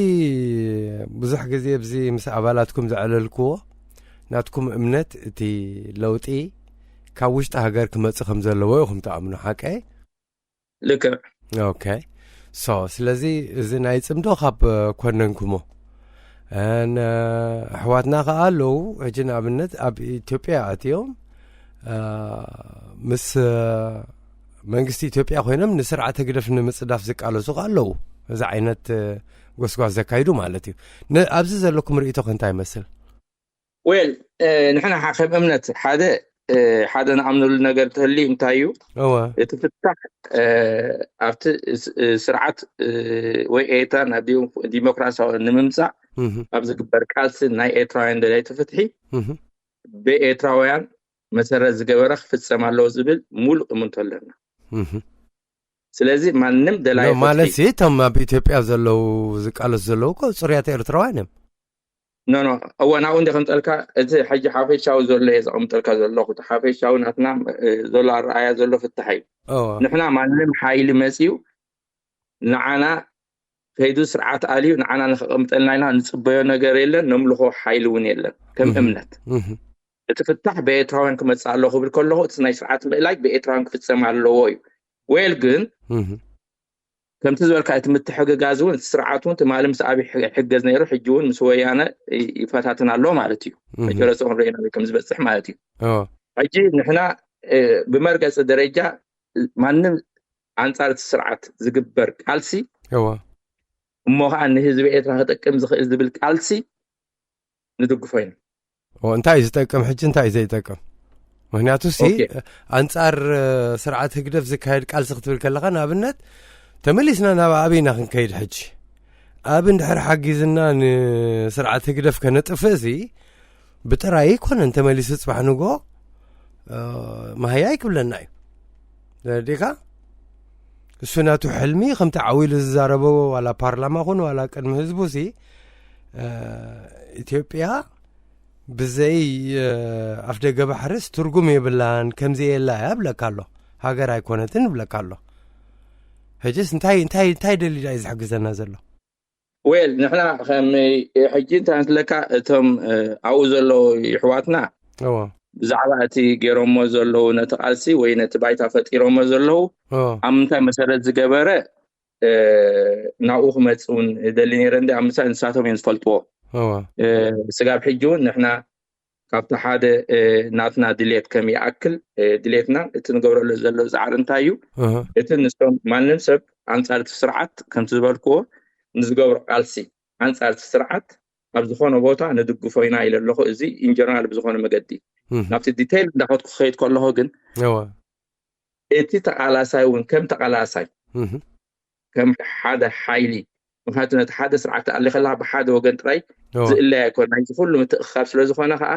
ብዙሕ ግዜ ኣብዚ ምስ ኣባላትኩም ዘዕለልክዎ፣ ናትኩም እምነት እቲ ለውጢ ካብ ውሽጢ ሃገር ክመጽእ ከም ዘለዎ ኢኹም ትኣምኑ፣ ሓቀይ? ልክዕ። ኦኬ። ሶ ስለዚ እዚ ናይ ጽምዶ ካብ ኮነንኩሞ፣ ን ኣሕዋትና ከኣ ኣለዉ። ሕጂ ንኣብነት ኣብ ኢትዮጵያ ኣትዮም፣ እ፣ ምስ፣ እ፣ መንግስቲ ኢትዮጵያ ኮይኖም ንስርዓት ህግደፍ ንምጽዳፍ ዝቃለሱ ከኣ ኣለዉ። እዚ ዓይነት፣ እ፣ ጎስጓስ ዘካይዱ ማለት እዩ። ን-፣ ኣብዚ ዘለኩም ርእይቶ ከ እንታይ ይመስል? ዌል፣ እ፣ ንሕና ሓ-፣ ከም እምነት ሓደ፣ እ፣ ሓደ ንኣምነሉ ነገር እንተህልዩ እንታይ እዩ? እወ። እቲ ፍታሕ፣ እ፣ ኣብቲ ስ-፣ እ፣ ስርዓት፣ እ፣ ወይ ኤታ ናብ ዲሞ-፣ ዲሞክራሲያዊ ንምምጻእ እህ፣ ኣብ ዝግበር ቃልሲ ናይ ኤርትራውያን ደለይቲ ፍትሒ እህ። ብኤርትራውያን መሰረት ዝገበረ ክፍጸም ኣለዎ ዝብል ሙሉእ እምንቶ ኣለና። እህ። ስለዚ ማንም ደላይ ኖ፣ ፍትሒ ማለት ሲ፣ እቶም ኣብ ኢትዮጵያ ዘለዉ ዝቃለሱ ዘለዉ እኮ ጽሩያት ኤርትራውያን እዮም። ኖ፣ ኖ፣ እወ፣ ናብኡ እንደ ከምጠልካ፣ እቲ ሕጂ ሓፈሻዊ ዘሎ እየ ዘቐምጠልካ ዘለኹ። እቲ ሓፈሻዊ ናትና፣ እ፣ ዘሎ ኣረኣያ ዘሎ ፍታሕ እዩ። እወ። ንሕና ማንም ሓይሊ መጺኡ ንዓና ከይዱ ስርዓት ኣልዩ ንዓና ንኸቐምጠልና ኢና ንጽበዮ ነገር የለን፣ ነምልኾ ሓይሊ እውን የለን። ከም እህ። እምነት። እህ። እቲ ፍታሕ ብኤርትራውያን ክመጽእ ኣለዎ ክብል ከለኹ፣ እቲ ናይ ስርዓት ምእላይ ብኤርትራውያን ክፍጸም ኣለዎ እዩ። ዌል ግን፣ እህ። ከምቲ ዝበልካ፣ እቲ ምትሕግጋዝ እውን፣ እቲ ስርዓት እውን ትማሊ ምስ ኣብይ ይሕ-፣ ይሕገዝ ነይሩ፣ ሕጂ እውን ምስ ወያነ ይ-፣ ይፈታትን ኣሎ ማለት እዩ። እህ። መጨረስኡ ክንርኢ ኢና ከም ዝበጽሕ ማለት እዩ። እወ። ሕጂ ንሕና፣ እ፣ ብመርገጺ ደረጃ ማንም ኣንጻር እቲ ስርዓት ዝግበር ቃልሲ እወ። እሞ ኸኣ ንህዝቢ ኤርትራ ክጠቅም ዝኽእል ዝብል ቃልሲ ንድግፎ ኢና። ኦ፣ እንታይ እዩ ዝጠቅም ሕጂ፣ እንታይ እዩ ዘይጠቅም? ምክንያቱ ሲ፣ ኦኬ። ኣንጻር፣ እ፣ ስርዓት ህግደፍ ዝካየድ ቃልሲ ክትብል ከለኻ፣ ንኣብነት፣ ተመሊስና ናብ ኣብይ ኢና ክንከይድ ሕጂ። ኣብ እንድሕር ሓጊዝና ንስርዓት ህግደፍ ከነጥፍእ ሲ፣ ብጥራይ ኣይኮነን ተመሊሱ ጽባሕ ንግሆ መሃያ ኣይክብለና እዩ። ተረዲእካ? እሱ ናቱ ሕልሚ ከምቲ ዓው ኢሉ ዝዛረቦ ዋላ ፓርላማ ኹን ዋላ ቅድሚ ህዝቡ ሲ ኢትዮጵያ ብዘይ ኣፍደገ ባሕርስ ትርጉም የብላን፣ ከምዚ የላ እያ ብለካ ኣሎ። ሃገር ኣይኮነትን ብለካ ኣሎ። ሕጅስ እንታይ እንታይ እንታይ ደሊዳ እዩ ዝሕግዘና ዘሎ? ወል ንሕና ከም ሕጂ እንታይ ንስለካ እቶም ኣብኡ ዘለዉ ይሕዋትና ብዛዕባ እቲ ገይሮሞ ዘለዉ ነቲ ቃልሲ ወይ ነቲ ባይታ ፈጢሮሞ ዘለዉ ኣብ ምንታይ መሰረት ዝገበረ ናብኡ ክመፅ እውን ደሊ ነይረ። እንዲ ኣብ ምሳሌ ንሳቶም እዮም ዝፈልጥዎ። ስጋብ ሕጂ እውን ንሕና ካብቲ ሓደ ናትና ድሌት ከም ይኣክል ድሌትና እቲ ንገብረሉ ዘሎ ፃዕሪ እንታይ እዩ? እቲ ንሶም ማንም ሰብ ኣንፃር እቲ ስርዓት ከምቲ ዝበልክዎ ንዝገብሮ ቃልሲ ኣንፃር እቲ ስርዓት ኣብ ዝኾነ ቦታ ንድግፎ ኢና ኢለ ኣለኹ። እዚ ኢንጀነራል ብዝኾነ መገዲ ናብቲ ዲቴይል እንዳኸድኩ ክኸይድ ከለኹ ግን እቲ ተቓላሳይ እውን ከም ተቓላሳይ ከም ሓደ ሓይሊ ምክንያቱ ነቲ ሓደ ስርዓት ተኣሊ ከለካ ብሓደ ወገን ጥራይ ዝእለይ ኣይኮን ናይዚ ኩሉ ምትእክካብ ስለ ዝኾነ ከዓ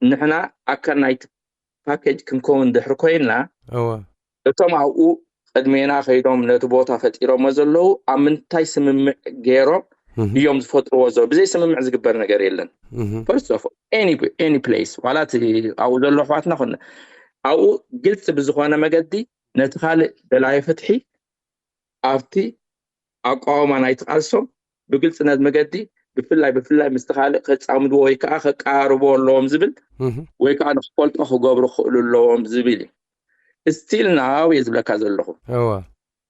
ንሕና ኣካል ናይቲ ፓኬጅ ክንከውን ድሕሪ ኮይንና እቶም ኣብኡ ቅድሜና ከይዶም ነቲ ቦታ ፈጢሮሞ ዘለዉ ኣብ ምንታይ ስምምዕ ገይሮም እዮም ዝፈጥርዎ ዘሎ። ብዘይ ስምምዕ ዝግበር ነገር የለን። First of all, any place ዋላ ኣብኡ ዘሎ ኣሕዋትና ኮነ ኣብኡ ግልፂ ብዝኾነ መገዲ ነቲ ካልእ ደላይ ፍትሒ ኣብቲ ኣቋውማ ናይቲ ቃልሶም ብግልፅነት መገዲ ብፍላይ ብፍላይ ምስቲ ካልእ ከፃምድዎ ወይ ከዓ ከቀራርብዎ ኣለዎም ዝብል ወይ ከዓ ንክፈልጦ ክገብሩ ክኽእሉ ኣለዎም ዝብል እዩ። ስቲል ናው እየ ዝብለካ ዘለኹ።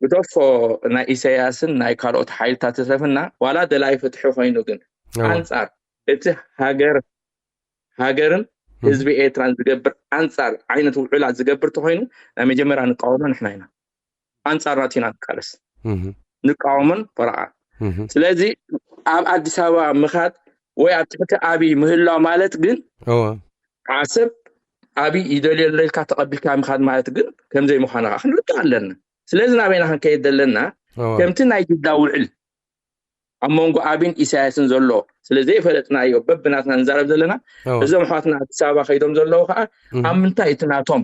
ብደፎ ናይ ኢሳያስን ናይ ካልኦት ሓይልታት ተሰፍና ዋላ ደላይ ፍትሒ ኮይኑ ግን ኣንፃር እቲ ሃገር ሃገርን ህዝቢ ኤርትራን ዝገብር ኣንፃር ዓይነት ውዕላት ዝገብር ተኮይኑ ናይ መጀመርያ ንቃወሞ ንሕና ኢና። ኣንፃር ናቱ ኢና ንቃለስ ንቃወሞን ፈረቓ። ስለዚ ኣብ ኣዲስ ኣበባ ምኻድ ወይ ኣብ ትሕቲ ኣብይ ምህላው ማለት ግን ዓሰብ ኣብይ ይደልዮ ኣሎ ኢልካ ተቐቢልካ ምኻድ ማለት ግን ከምዘይ ምዃኑ ከዓ ክንርዳእ ኣለና። ስለዚ ናበይና ክንከይድ ዘለና ከምቲ ናይ ጅዳ ውዕል ኣብ መንጎ ኣብይን ኢሳያስን ዘሎ ስለ ዘይፈለጥናዮ በብናትና ንዛረብ ዘለና እዞም ኣሕዋትና ኣዲስ ኣበባ ከይዶም ዘለዉ ከዓ ኣብ ምንታይ እቲ ናቶም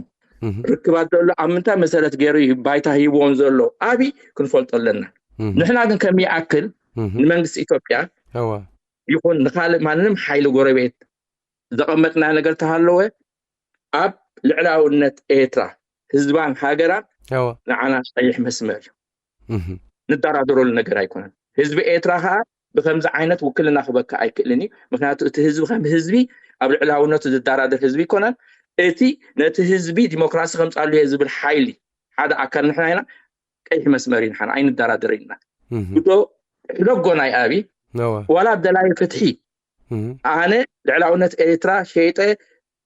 ርክባት ዘሎ ኣብ ምንታይ መሰረት ገይሩ እዩ ባይታ ሂብዎም ዘሎ ኣብይ ክንፈልጦ ኣለና። ንሕና ግን ከም ይኣክል ንመንግስቲ ኢትዮጵያ ይኹን ንካልእ ማንም ሓይሊ ጎረቤት ዘቐመጥና ነገር ተሃለወ ኣብ ልዕላውነት ኤርትራ ህዝባን ሃገራን ንዓና ቀይሕ መስመር እዩ። ንደራደረሉ ነገር ኣይኮነን። ህዝቢ ኤርትራ ከዓ ብከምዚ ዓይነት ውክልና ክበካ ኣይክእልን እዩ። ምክንያቱ እቲ ህዝቢ ከም ህዝቢ ኣብ ልዕላውነቱ ዝደራደር ህዝቢ ይኮነን። እቲ ነቲ ህዝቢ ዲሞክራሲ ከምፃሉ እየ ዝብል ሓይሊ ሓደ ኣካል ንሕና ኢና ቀይሕ መስመር እዩ። ንሓና ኣይንደራደር ኢና። ብዶ ሕደጎ ናይ ኣብይ ዋላ ደላይ ፍትሒ ኣነ ልዕላውነት ኤርትራ ሸይጠ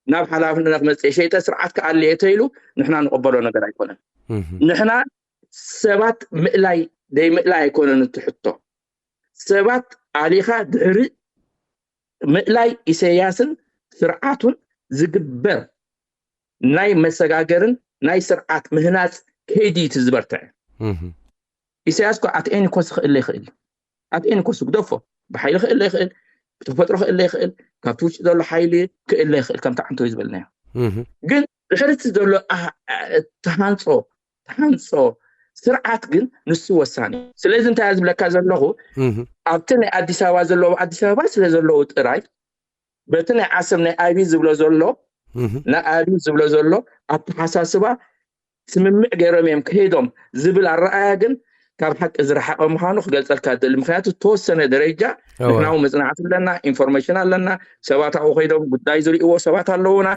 ናብ ሓላፍነት መፅእ ሸይጠ ስርዓት ክኣልየ ተይሉ ንሕና ንቕበሎ ነገር ኣይኮነን። ንሕና ሰባት ምእላይ ደይ ምእላይ ኣይኮነን እቲ ሕቶ። ሰባት ኣሊኻ ድሕሪ ምእላይ ኢሳያስን ስርዓቱን ዝግበር ናይ መሰጋገርን ናይ ስርዓት ምህናፅ ከይዲ እቲ ዝበርትዐ። ኢሳያስ ኮ ኣት ኤኒ ኮስት ክእለ ይኽእል። ኣት ኤኒ ኮስት ግደፎ። ብሓይሊ ክእለ ይኽእል፣ ብተፈጥሮ ክእለ ይኽእል፣ ካብቲ ውሽጢ ዘሎ ሓይሊ ክእለ ይኽእል። ከምቲ ዓንቶ ዝበልናዮ ግን ድሕርቲ ዘሎ ተሃንፆ ተሃንፆ ስርዓት ግን ንሱ ወሳኒ። ስለዚ እንታይ ዝብለካ ዘለኹ ኣብቲ ናይ ኣዲስ ኣበባ ዘለዉ ኣዲስ ኣበባ ስለ ዘለዉ ጥራይ በቲ ናይ ዓሰብ ናይ ኣብይ ዝብሎ ዘሎ ናይ ኣብይ ዝብሎ ዘሎ ኣተሓሳስባ ስምምዕ ገይሮም እዮም ከይዶም ዝብል ኣረኣያ ግን ካብ ሓቂ ዝረሓቐ ምዃኑ ክገልፀልካ ደሊ። ምክንያቱ ዝተወሰነ ደረጃ ንሕና እውን መፅናዕቲ ኣለና፣ ኢንፎርሜሽን ኣለና፣ ሰባት ኣብኡ ከይዶም ጉዳይ ዝርእዎ ሰባት ኣለውና።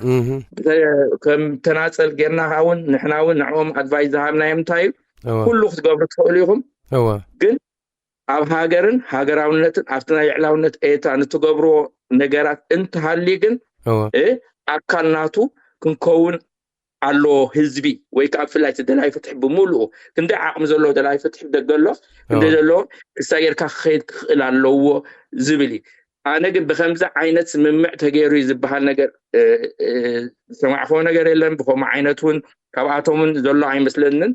ከም ተናፀል ጌርና እውን ንሕና እውን ንዕኦም ኣድቫይስ ዝሃብናዮም እንታይ እዩ ኩሉ ክትገብሩ ትኽእሉ ኢኹም፣ ግን ኣብ ሃገርን ሃገራውነትን ኣብቲ ናይ ልዕላውነት ኤርትራ ንትገብርዎ ነገራት እንትሃልዩ ግን ኣካል ናቱ ክንከውን ኣለዎ ህዝቢ ወይ ከዓ ብፍላይ እቲ ደላይ ፍትሒ ብምሉኡ ክንደይ ዓቕሚ ዘለዎ ደላይ ፍትሒ ደገ ኣሎ ክንደይ ዘለዎ ክሳይ ጌርካ ክኸይድ ክኽእል ኣለዎ ዝብል እዩ። ኣነ ግን ብከምዚ ዓይነት ስምምዕ ተገይሩ እዩ ዝበሃል ነገር ዝሰማዕክዎ ነገር የለን። ብከምኡ ዓይነት እውን ካብኣቶም እውን ዘሎ ኣይመስለንን።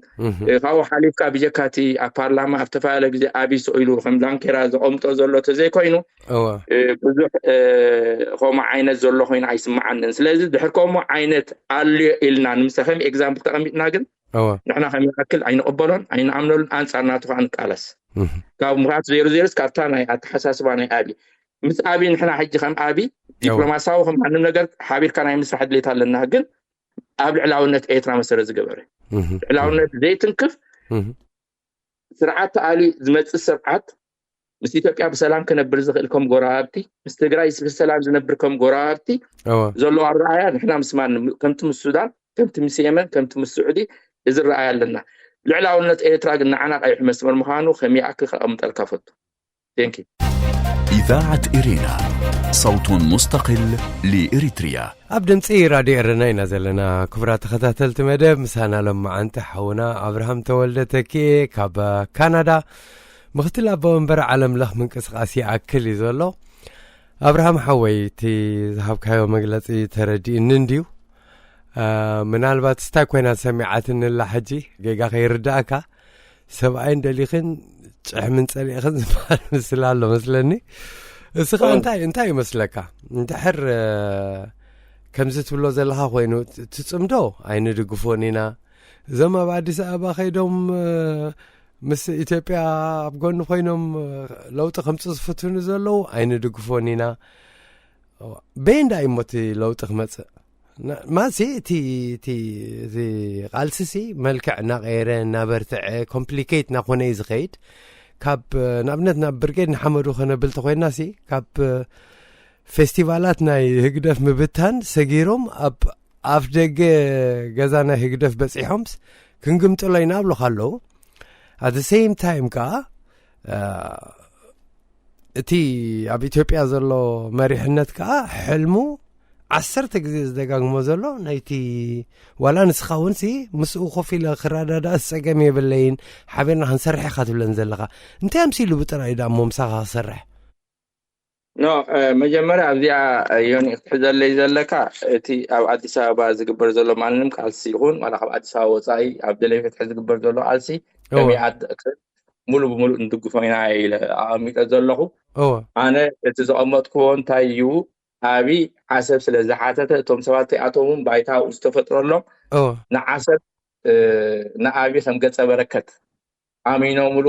ካብኡ ሓሊፍካ ብጀካቲ ኣብ ፓርላማ ኣብ ተፈላለየ ግዜ ኣብይ ስቕ ኢሉ ከም ዳንኬራ ዘቐምጦ ዘሎ ተዘይኮይኑ ብዙሕ ከምኡ ዓይነት ዘሎ ኮይኑ ኣይስምዓንን። ስለዚ ድሕር ከምኡ ዓይነት ኣልዮ ኢልና ንምሰ ከም ኤግዛምፕል ተቐሚጥና ግን ንሕና ከም ይኣክል ኣይንቕበሎን ኣይንኣምነሉን። ኣንፃር ናቱ ከዓ ንቃለስ። ካብ ምክንያቱ ዜሮ ዜሮስ ካብታ ናይ ኣተሓሳስባ ናይ ኣብይ ምስ ኣብይ ንሕና ሕጂ ከም ኣብይ ዲፕሎማሲያዊ ከም ማንም ነገር ሓቢርካ ናይ ምስራሕ ድሌት ኣለና። ግን ኣብ ልዕላውነት ኤርትራ መሰረት ዝገበረ ልዕላውነት ዘይትንክፍ ስርዓት ተኣልዩ ዝመፅእ ስርዓት ምስ ኢትዮጵያ ብሰላም ክነብር ዝኽእል ከም ጎረባብቲ፣ ምስ ትግራይ ብሰላም ዝነብር ከም ጎረባብቲ ዘለዎ ኣረኣእያ ንሕና ምስ ማንም ከምቲ ምስ ሱዳን ከምቲ ምስ የመን ከምቲ ምስ ስዑዲ እዚ ረኣይ ኣለና። ልዕላውነት ኤርትራ ግን ንዓና ቀይሕ መስመር ምዃኑ ከም ይኣክል ከቐምጠልካ ፈቱ። Thank you. إذاعة إرينا، صوت مستقل لإريتريا. ኣብ ድምፂ ራድዮ ኤረና ኢና ዘለና። ክቡራት ተኸታተልቲ መደብ ምሳና ሎም መዓንቲ ሓውና ኣብርሃም ተወልደ ተኪኤ ካብ ካናዳ ምክትል ኣቦ ወንበር ዓለም ለኽ ምንቅስቃስ ይኣክል እዩ ዘሎ። ኣብርሃም ሓወይ እቲ ዝሃብካዮ መግለፂ ተረዲእኒ እንድዩ። ምናልባት ስታይ ኮይና ሰሚዓትንላ ሕጂ ጌጋ ከይርዳእካ ሰብኣይን ደሊኽን ጭሕምን ፀሊእኽን ዝበሃል ምስል ኣሎ መስለኒ። እስኻ እንታይ እንታይ ይመስለካ? እንድሕር ከምዚ ትብሎ ዘለኻ ኮይኑ ትፅምዶ ኣይንድግፎን ኢና። እዞም ኣብ ኣዲስ ኣበባ ከይዶም ምስ ኢትዮጵያ ኣብ ጎኒ ኮይኖም ለውጢ ከምፁ ዝፍትኑ ዘለዉ ኣይንድግፎን ኢና። በየንዳ እዩ እሞ እቲ ለውጢ ክመፅእ? ማሲ እቲ እቲ እቲ ቃልሲ ሲ መልክዕ እናቀየረ እናበርትዐ ኮምፕሊኬት እናኮነ እዩ ዝኸይድ። ካብ ንኣብነት ናብ ብርጌድ ንሓመዱ ከነብል ተኮይና ሲ ካብ ፌስቲቫላት ናይ ህግደፍ ምብታን ሰጊሮም ኣብ ኣፍ ደገ ገዛ ናይ ህግደፍ በፂሖምስ ክንግምጥሎ ኢና ኣብሉካ ኣለዉ። ኣት ሴም ታይም ከዓ እቲ ኣብ ኢትዮጵያ ዘሎ መሪሕነት ከዓ ሕልሙ ዓሰርተ ግዜ ዝደጋግሞ ዘሎ ናይቲ ዋላ ንስኻ እውን ሲ ምስኡ ኮፍ ኢለ ክረዳዳእ ዝፀገም የብለይን ሓቢርና ክንሰርሕ ኢኻ ትብለን ዘለኻ እንታይ ኣምሲሉ ብጥራይ ዳ እሞ ምሳኻ ክሰርሕ ኖ መጀመርያ ኣብዚኣ ዮኒ ክትሕዘለይ ዘለካ እቲ ኣብ ኣዲስ ኣበባ ዝግበር ዘሎ ማንም ቃልሲ ይኹን ዋላ ካብ ኣዲስ ኣበባ ወፃኢ ኣብ ደለይ ፍትሒ ዝግበር ዘሎ ቃልሲ ከመይ ኣድቅስን ሙሉ ብሙሉ ንድግፎ ኢና ኢለ ኣቐሚጠ ዘለኹ። ኣነ እቲ ዘቐመጥክዎ እንታይ እዩ ኣብይ ዓሰብ ስለ ዝሓተተ እቶም ሰባት እቲኣቶም እውን ባይታ ኣብኡ ዝተፈጥረሎም ንዓሰብ ንኣብይ ከም ገጸ በረከት ኣሚኖምሉ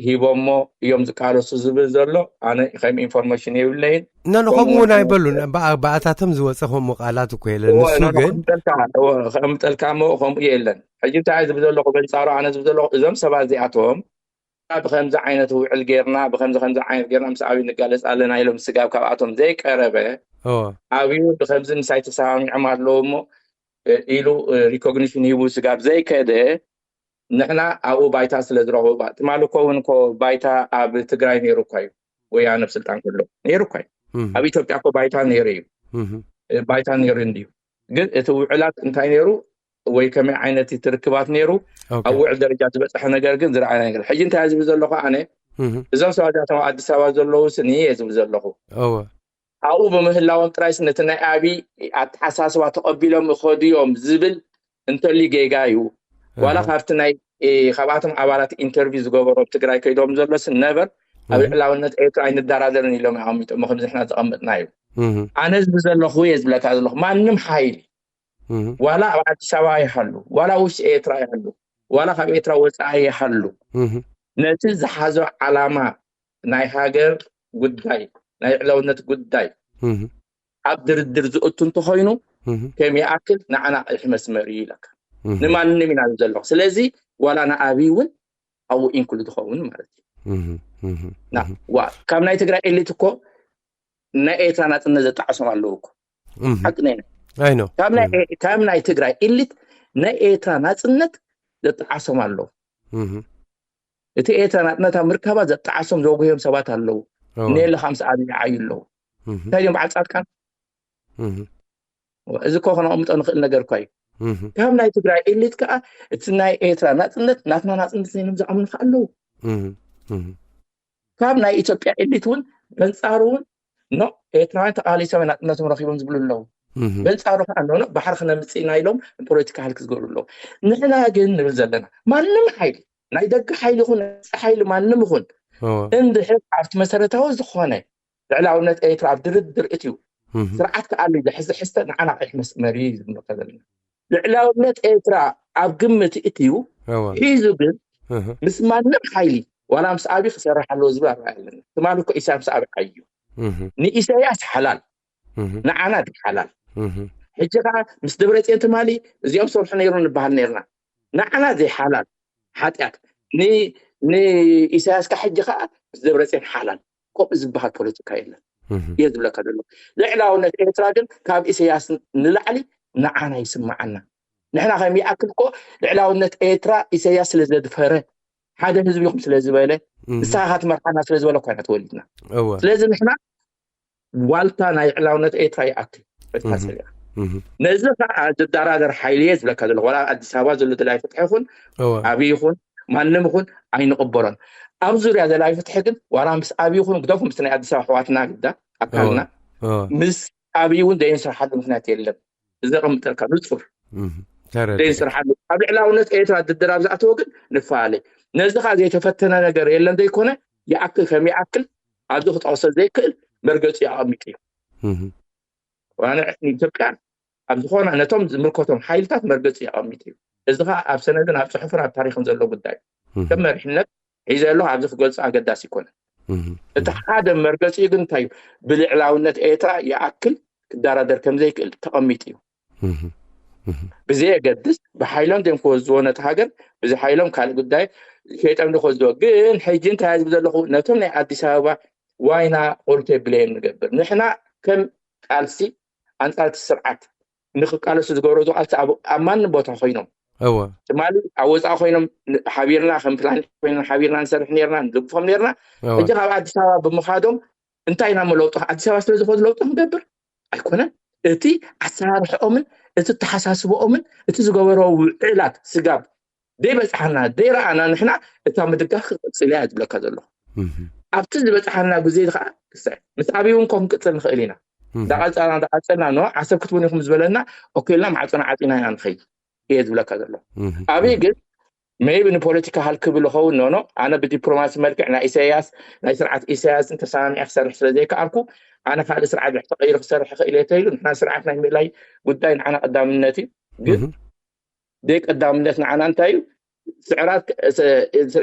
ሂቦሞ እዮም ዝቃለሱ ዝብል ዘሎ ኣነ ከም ኢንፎርሜሽን የብለይን። ኖ ኖ ከምኡ እውን ኣይበሉን። ብኣታቶም ዝወፀ ከምኡ ቃላት እኮ የለን። ንሱ ግን ከምጠልካ እሞ ከምኡ የለን። ሕጂ እንታይ ዝብ ዘለኹ በንፃሩ ኣነ ዝብ ዘለኹ እዞም ሰባት እዚኣቶም ብከምዚ ዓይነት ውዕል ጌርና ብከምዚ ከምዚ ዓይነት ጌርና ምስ ኣብይ ንጋለፅ ኣለና ኢሎም ስጋብ ካብኣቶም ዘይቀረበ ኣብዩ ብከምዚ ምሳይ ተሰማሚዖም ኣለዉ እሞ ኢሉ ሪኮግኒሽን ሂቡ ስጋብ ዘይከደ ንሕና ኣብኡ ባይታ ስለ ዝረኽቡ ትማሊ እኮ እውን እኮ ባይታ ኣብ ትግራይ ነይሩ እኳ እዩ። ወያነ ኣብ ስልጣን ከሎ ነይሩ እኳ እዩ። ኣብ ኢትዮጵያ እኮ ባይታ ነይሩ እዩ። ባይታ ነይሩ እንድዩ። ግን እቲ ውዕላት እንታይ ነይሩ ወይ ከመይ ዓይነት እቲ ርክባት ነይሩ ኣብ ውዕል ደረጃ ዝበፅሐ ነገር ግን ዝረኣየ ነገር ሕጂ እንታይ ዝብል ዘለኹ ኣነ እዞም ሰባት እዚኣቶም ኣብ ኣዲስ ኣበባ ዘለዉ ስኒ እየ ዝብል ዘለኹ ኣብኡ ብምህላዎም ጥራይስ ነቲ ናይ ኣብይ ኣተሓሳስባ ተቐቢሎም ይኸዱ እዮም ዝብል እንተልዩ ጌጋ እዩ። ዋላ ካብቲ ናይ ካብኣቶም ኣባላት ኢንተርቪው ዝገበሩ ኣብ ትግራይ ከይዶም ዘሎስ ነበር ኣብ ልዕላውነት ኤርትራ ኣይንደራደርን ኢሎም ኣቐሚጦም ከምዚ ንሕና ዘቐመጥና እዩ። ኣነ ዝብ ዘለኹ እየ ዝብለካ ዘለኹ ማንም ሓይሊ ዋላ ኣብ ኣዲስ ኣበባ ይሃሉ ዋላ ውሽጢ ኤርትራ ይሃሉ ዋላ ካብ ኤርትራ ወፃኢ ይሃሉ ነቲ ዝሓዞ ዓላማ ናይ ሃገር ጉዳይ ናይ ልዕላውነት ጉዳይ ኣብ ድርድር ዝእቱ እንተኮይኑ ከም ይኣክል ንዓና ቀይሕ መስመር እዩ ኢለካ ንማንም ኢና ዘለኹ። ስለዚ ዋላ ንኣብይ እውን ኣብኡ ኢንክሉድ ዝኸውን ማለት እዩ። ካብ ናይ ትግራይ ኤሊት እኮ ናይ ኤርትራ ናፅነት ዘጣዕሶም ኣለዉ እኮ ሓቂ ናይ ካብ ናይ ትግራይ ኤሊት ናይ ኤርትራ ናፅነት ዘጣዓሶም ኣለዉ። እቲ ኤርትራ ናፅነታ ምርካባ ዘጣዓሶም ዘጉህዮም ሰባት ኣለዉ። ኔለ ከምስ ኣብይ ይዓዩ ኣለዉ። እንታይ እዮም በዓል ፃድቃን እዚ እኮ ከነቐምጦ ንኽእል ነገር እኳ እዩ። ካብ ናይ ትግራይ ኤሊት ከዓ እቲ ናይ ኤርትራ ናፅነት ናትና ናፅነት ዘይኖም ዝኣምኑ ከዓ ኣለዉ። ካብ ናይ ኢትዮጵያ ኤሊት እውን በንፃሩ እውን ኖ፣ ኤርትራውያን ተቓሊሶም ናጽነቶም ረኺቦም ዝብሉ ኣለዉ። በንጻሩ ከዓ ኖ ኖ፣ ባሕሪ ክነምጽእ ኢና ኢሎም ፖለቲካ ሃልክ ዝገብሩ ኣለዉ። ንሕና ግን ንብል ዘለና፣ ማንም ሓይሊ፣ ናይ ደገ ሓይሊ ይኹን ናይ ውሽጢ ሓይሊ ማንም ይኹን፣ እንድሕር ኣብቲ መሰረታዊ ዝኾነ ልዕላውነት ኤርትራ ኣብ ድርድር እትዩ፣ ስርዓት ክኣሊ ዝሕዝ ሕዝተ ንዓና ቀይሕ መስመር እዩ ዝብለካ ዘለና። ልዕላውነት ኤርትራ ኣብ ግምት እትዩ ሒዙ ግን ምስ ማንም ሓይሊ ዋላ ምስ ኣብይ ክሰርሕ ኣለዎ ዝብል ኣረኣእያ ኣለና። ትማሊ እኮ ኢሳያስ ምስ ኣብይ ዓዩ። ንኢሳያስ ሓላል፣ ንዓና ዘይሓላል። ሕጂ ከዓ ምስ ደብረፅዮን ትማሊ እዚኦም ሰርሑ ነይሩ ንበሃል ነይርና። ንዓና ዘይሓላል ሓጢኣት ንኢሳያስ ከዓ ሕጂ ከዓ ምስ ደብረፅዮን ሓላል። ከምኡ ዝበሃል ፖለቲካ የለን እየ ዝብለካ ዘሎ። ልዕላውነት ኤርትራ ግን ካብ ኢሳያስ ንላዕሊ ንዓና ይስምዓና። ንሕና ከም ይኣክል እኮ ልዕላውነት ኤርትራ ኢሳያስ ስለ ዘድፈረ፣ ሓደ ህዝቢ ይኹም ስለ ዝበለ፣ ንስኻ ትመርሓና ስለ ዝበለ እኮ ኢና ተወሊድና። ስለዚ ንሕና ዋልታ ናይ ልዕላውነት ኤርትራ ይኣክል መታሰቢያ። ነዚ ከዓ ዝደራደር ሓይሊ እየ ዝብለካ ዘለኹ። ዋላ ኣዲስ ኣበባ ዘሎ ደላይ ፍትሒ ይኹን፣ ኣብይ ይኹን፣ ማንም ይኹን ኣይንቕበሎን። ኣብ ዙርያ ደላይ ፍትሒ ግን ዋላ ምስ ኣብይ ይኹን ግደፉ፣ ምስ ናይ ኣዲስ ኣበባ ኣሕዋትና ግዳ ኣካልና፣ ምስ ኣብይ እውን ዘይንሰርሓሉ ምኽንያት የለን። እዚ ዘቐምጠልካ ንጹር ዘይንሰርሓሉ። ኣብ ልዕላውነት ኤርትራ ድርድር ኣብ ዝኣተወ ግን ንፈላለ። ነዚ ከዓ ዘይተፈተነ ነገር የለን ዘይኮነ፣ ይኣክል ከም ይኣክል ኣብዚ ክጠቕሶ ዘይክእል መርገጺ ኣቐሚጡ እዩ። ዋንዕ ንኢትዮጵያ ኣብ ዝኾነ ነቶም ዝምልከቶም ሓይልታት መርገጺ ኣቐሚጡ እዩ። እዚ ከዓ ኣብ ሰነድን ኣብ ጽሑፍን ኣብ ታሪኽን ዘሎ ጉዳይ እዩ። ከም መሪሕነት ሒዘ ኣለኹ ኣብዚ ክገልጾ ኣገዳሲ ኣይኮነን። እቲ ሓደ መርገጺኡ ግን እንታይ እዩ? ብልዕላውነት ኤርትራ ይኣክል ክደራደር ከም ዘይክእል ተቐሚጡ እዩ። ብዘየገድስ ብሓይሎም ድዮም ክወዝዎ ነቲ ሃገር፣ ብዘይ ሓይሎም ካልእ ጉዳይ፣ ሸይጦም ዶ ክወዝዎ። ግን ሕጂ እንታይ ዝብል ዘለኹ፣ ነቶም ናይ ኣዲስ ኣበባ ዋይና ኦልቴ ብሌም ንገብር። ንሕና ከም ቃልሲ ኣንጻር እቲ ስርዓት ንክቃለሱ ዝገብሮ ቃልሲ ኣብ ኣብ ማንም ቦታ ኮይኖም፣ ትማሊ ኣብ ወፃኢ ኮይኖም ሓቢርና ከም ፕላን ኮይኖም ሓቢርና ንሰርሕ ነርና፣ ንድግፎም ነርና። ሕጂ ካብ ኣዲስ ኣበባ ብምኻዶም እንታይ ኢና ለውጢ፣ ኣዲስ ኣበባ ስለ ዝኸዱ ለውጢ ክንገብር ኣይኮነን። እቲ ኣሰራርሕኦምን እቲ ኣተሓሳስብኦምን እቲ ዝገበሮ ውዕላት ስጋብ ደይበፅሓና ደይረኣና ንሕና እታ ምድጋፍ ክቅፅል እያ ዝብለካ ዘለኹ። ኣብቲ ዝበፅሓና ግዜ ከዓ ክስዕብ ምስ ኣብይ እውን ከም ክንቅፅል ንኽእል ኢና። እንዳቀፀልና እንዳቀፀልና ኖ ዓሰብ ክትብሉ ኢኹም ዝበለና ኦኬልና ማዕፆና ዓፂና ኢና ንኸይድ እየ ዝብለካ ዘለኹ። ኣብይ ግን maybe ንፖለቲካ ሃልክ ክብል ይኸውን። ኖ ኖ፣ ኣነ ብዲፕሎማሲ መልክዕ ናይ ኢሳያስ ናይ ስርዓት ኢሳያስን ተሰማሚዐ ክሰርሕ ስለ ዘይከኣልኩ ኣነ ካልእ ስርዓት ድሕር ተቐይሩ ክሰርሕ ይኽእል እየ ተይሉ ንሕና ስርዓት ናይ ምእላይ ጉዳይ ንዓና ቀዳምነት እዩ። ግን ደይ ቀዳምነት ንዓና እንታይ እዩ? ስዕራት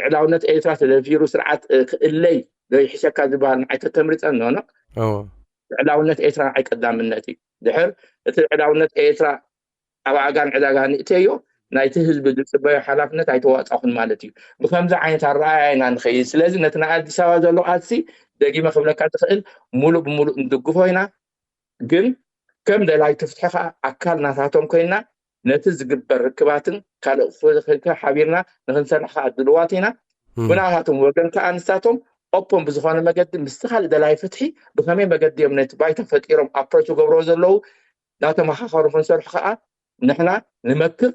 ልዕላውነት ኤርትራ ተደፊሩ ስርዓት ክእለይ ዶ ይሕሸካ ዝበሃል ንዓይ ተተምርፀን ኖ ኖ። ልዕላውነት ኤርትራ ንዓይ ቀዳምነት እዩ። ድሕር እቲ ልዕላውነት ኤርትራ ኣብ ኣጋን ዕዳጋ ንእተዮ ናይቲ ህዝቢ ዝፅበዮ ሓላፍነት ኣይተዋፃኹን ማለት እዩ። ብከምዚ ዓይነት ኣረኣያ ኢና ንኸይድ። ስለዚ ነቲ ናይ ኣዲስ ኣበባ ዘሎ ቃልሲ ደጊመ ክብለካ ዝኽእል ሙሉእ ብሙሉእ ንድግፎ ኢና። ግን ከም ደላይቲ ፍትሒ ከዓ ኣካል ናታቶም ኮይና ነቲ ዝግበር ርክባትን ካልእ ሓቢርና ንክንሰርሕ ከዓ ድልዋት ኢና። ብናታቶም ወገን ከዓ ንሳቶም ኦፖን ብዝኾነ መገዲ ምስቲ ካልእ ደላይ ፍትሒ ብከመይ መገዲ እዮም ነቲ ባይታ ፈጢሮም ኣፕሮች ዝገብርዎ ዘለዉ እናተመኻኸሩ ክንሰርሑ ከዓ ንሕና ንመክር።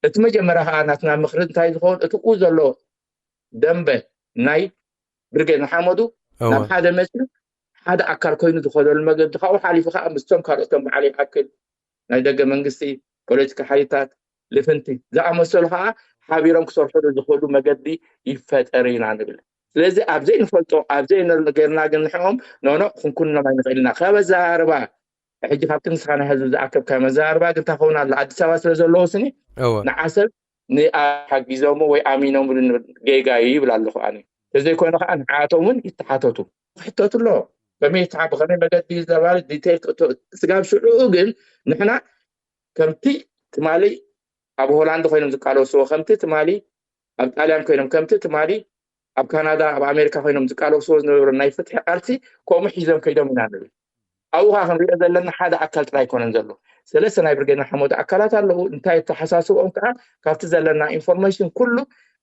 እቲ መጀመርያ ከዓ ናትና ምኽሪ እንታይ ዝኸውን እቲ ኡ ዘሎ ደንበ ናይ ብርጌድ ንሓመዱ ናብ ሓደ መፅዩ ሓደ ኣካል ኮይኑ ዝኸደሉ መገዲ ካብኡ ሓሊፉ ከዓ ምስቶም ካልኦት ከም በዓል ይኣክል ናይ ደገ መንግስቲ ፖለቲካ ሓይልታት ልፍንቲ ዝኣመሰሉ ከዓ ሓቢሮም ክሰርሕሉ ዝኽእሉ መገዲ ይፈጠር ኢና ንብል። ስለዚ ኣብ ዘይንፈልጦ ኣብ ዘይነርሚ ገይርና ግን ንሕኦም ኖኖ ክንኩንኖም ኣይንኽእል ኢና ከበዛርባ ሕጂ ካብቲ ንስኻ ናይ ህዝቢ ዝኣከብካ መዘራርባ ግን እንታይ ክኸውን ኣሎ ኣዲስ ኣበባ ስለ ዘለዎ ስኒ ንዓሰብ ንሓጊዞሞ ወይ ኣሚኖምሉ ጌጋ እዩ ይብል ኣለኹ ኣነ። ተዘይኮይኑ ከዓ ንዓኣቶም እውን ይተሓተቱ ክሕተቱ ኣሎ። ከመይ ይተሓ ብኸመይ መገዲ ዝተባለ ዲቴል ክእቶ ስጋብ ሽዑኡ ግን ንሕና ከምቲ ትማሊ ኣብ ሆላንድ ኮይኖም ዝቃለስዎ ከምቲ ትማሊ ኣብ ጣልያን ኮይኖም ከምቲ ትማሊ ኣብ ካናዳ ኣብ ኣሜሪካ ኮይኖም ዝቃለስዎ ዝነበሩ ናይ ፍትሒ ቃልሲ ከምኡ ሒዞም ከይዶም ኢና ንብል። ኣብኡ ከዓ ክንሪኦ ዘለና ሓደ ኣካል ጥራይ ኣይኮነን ዘሎ ሰለስተ ናይ ብርጌድ ንሓመዱ ኣካላት ኣለዉ እንታይ ተሓሳስብኦም ከዓ ካብቲ ዘለና ኢንፎርሜሽን ኩሉ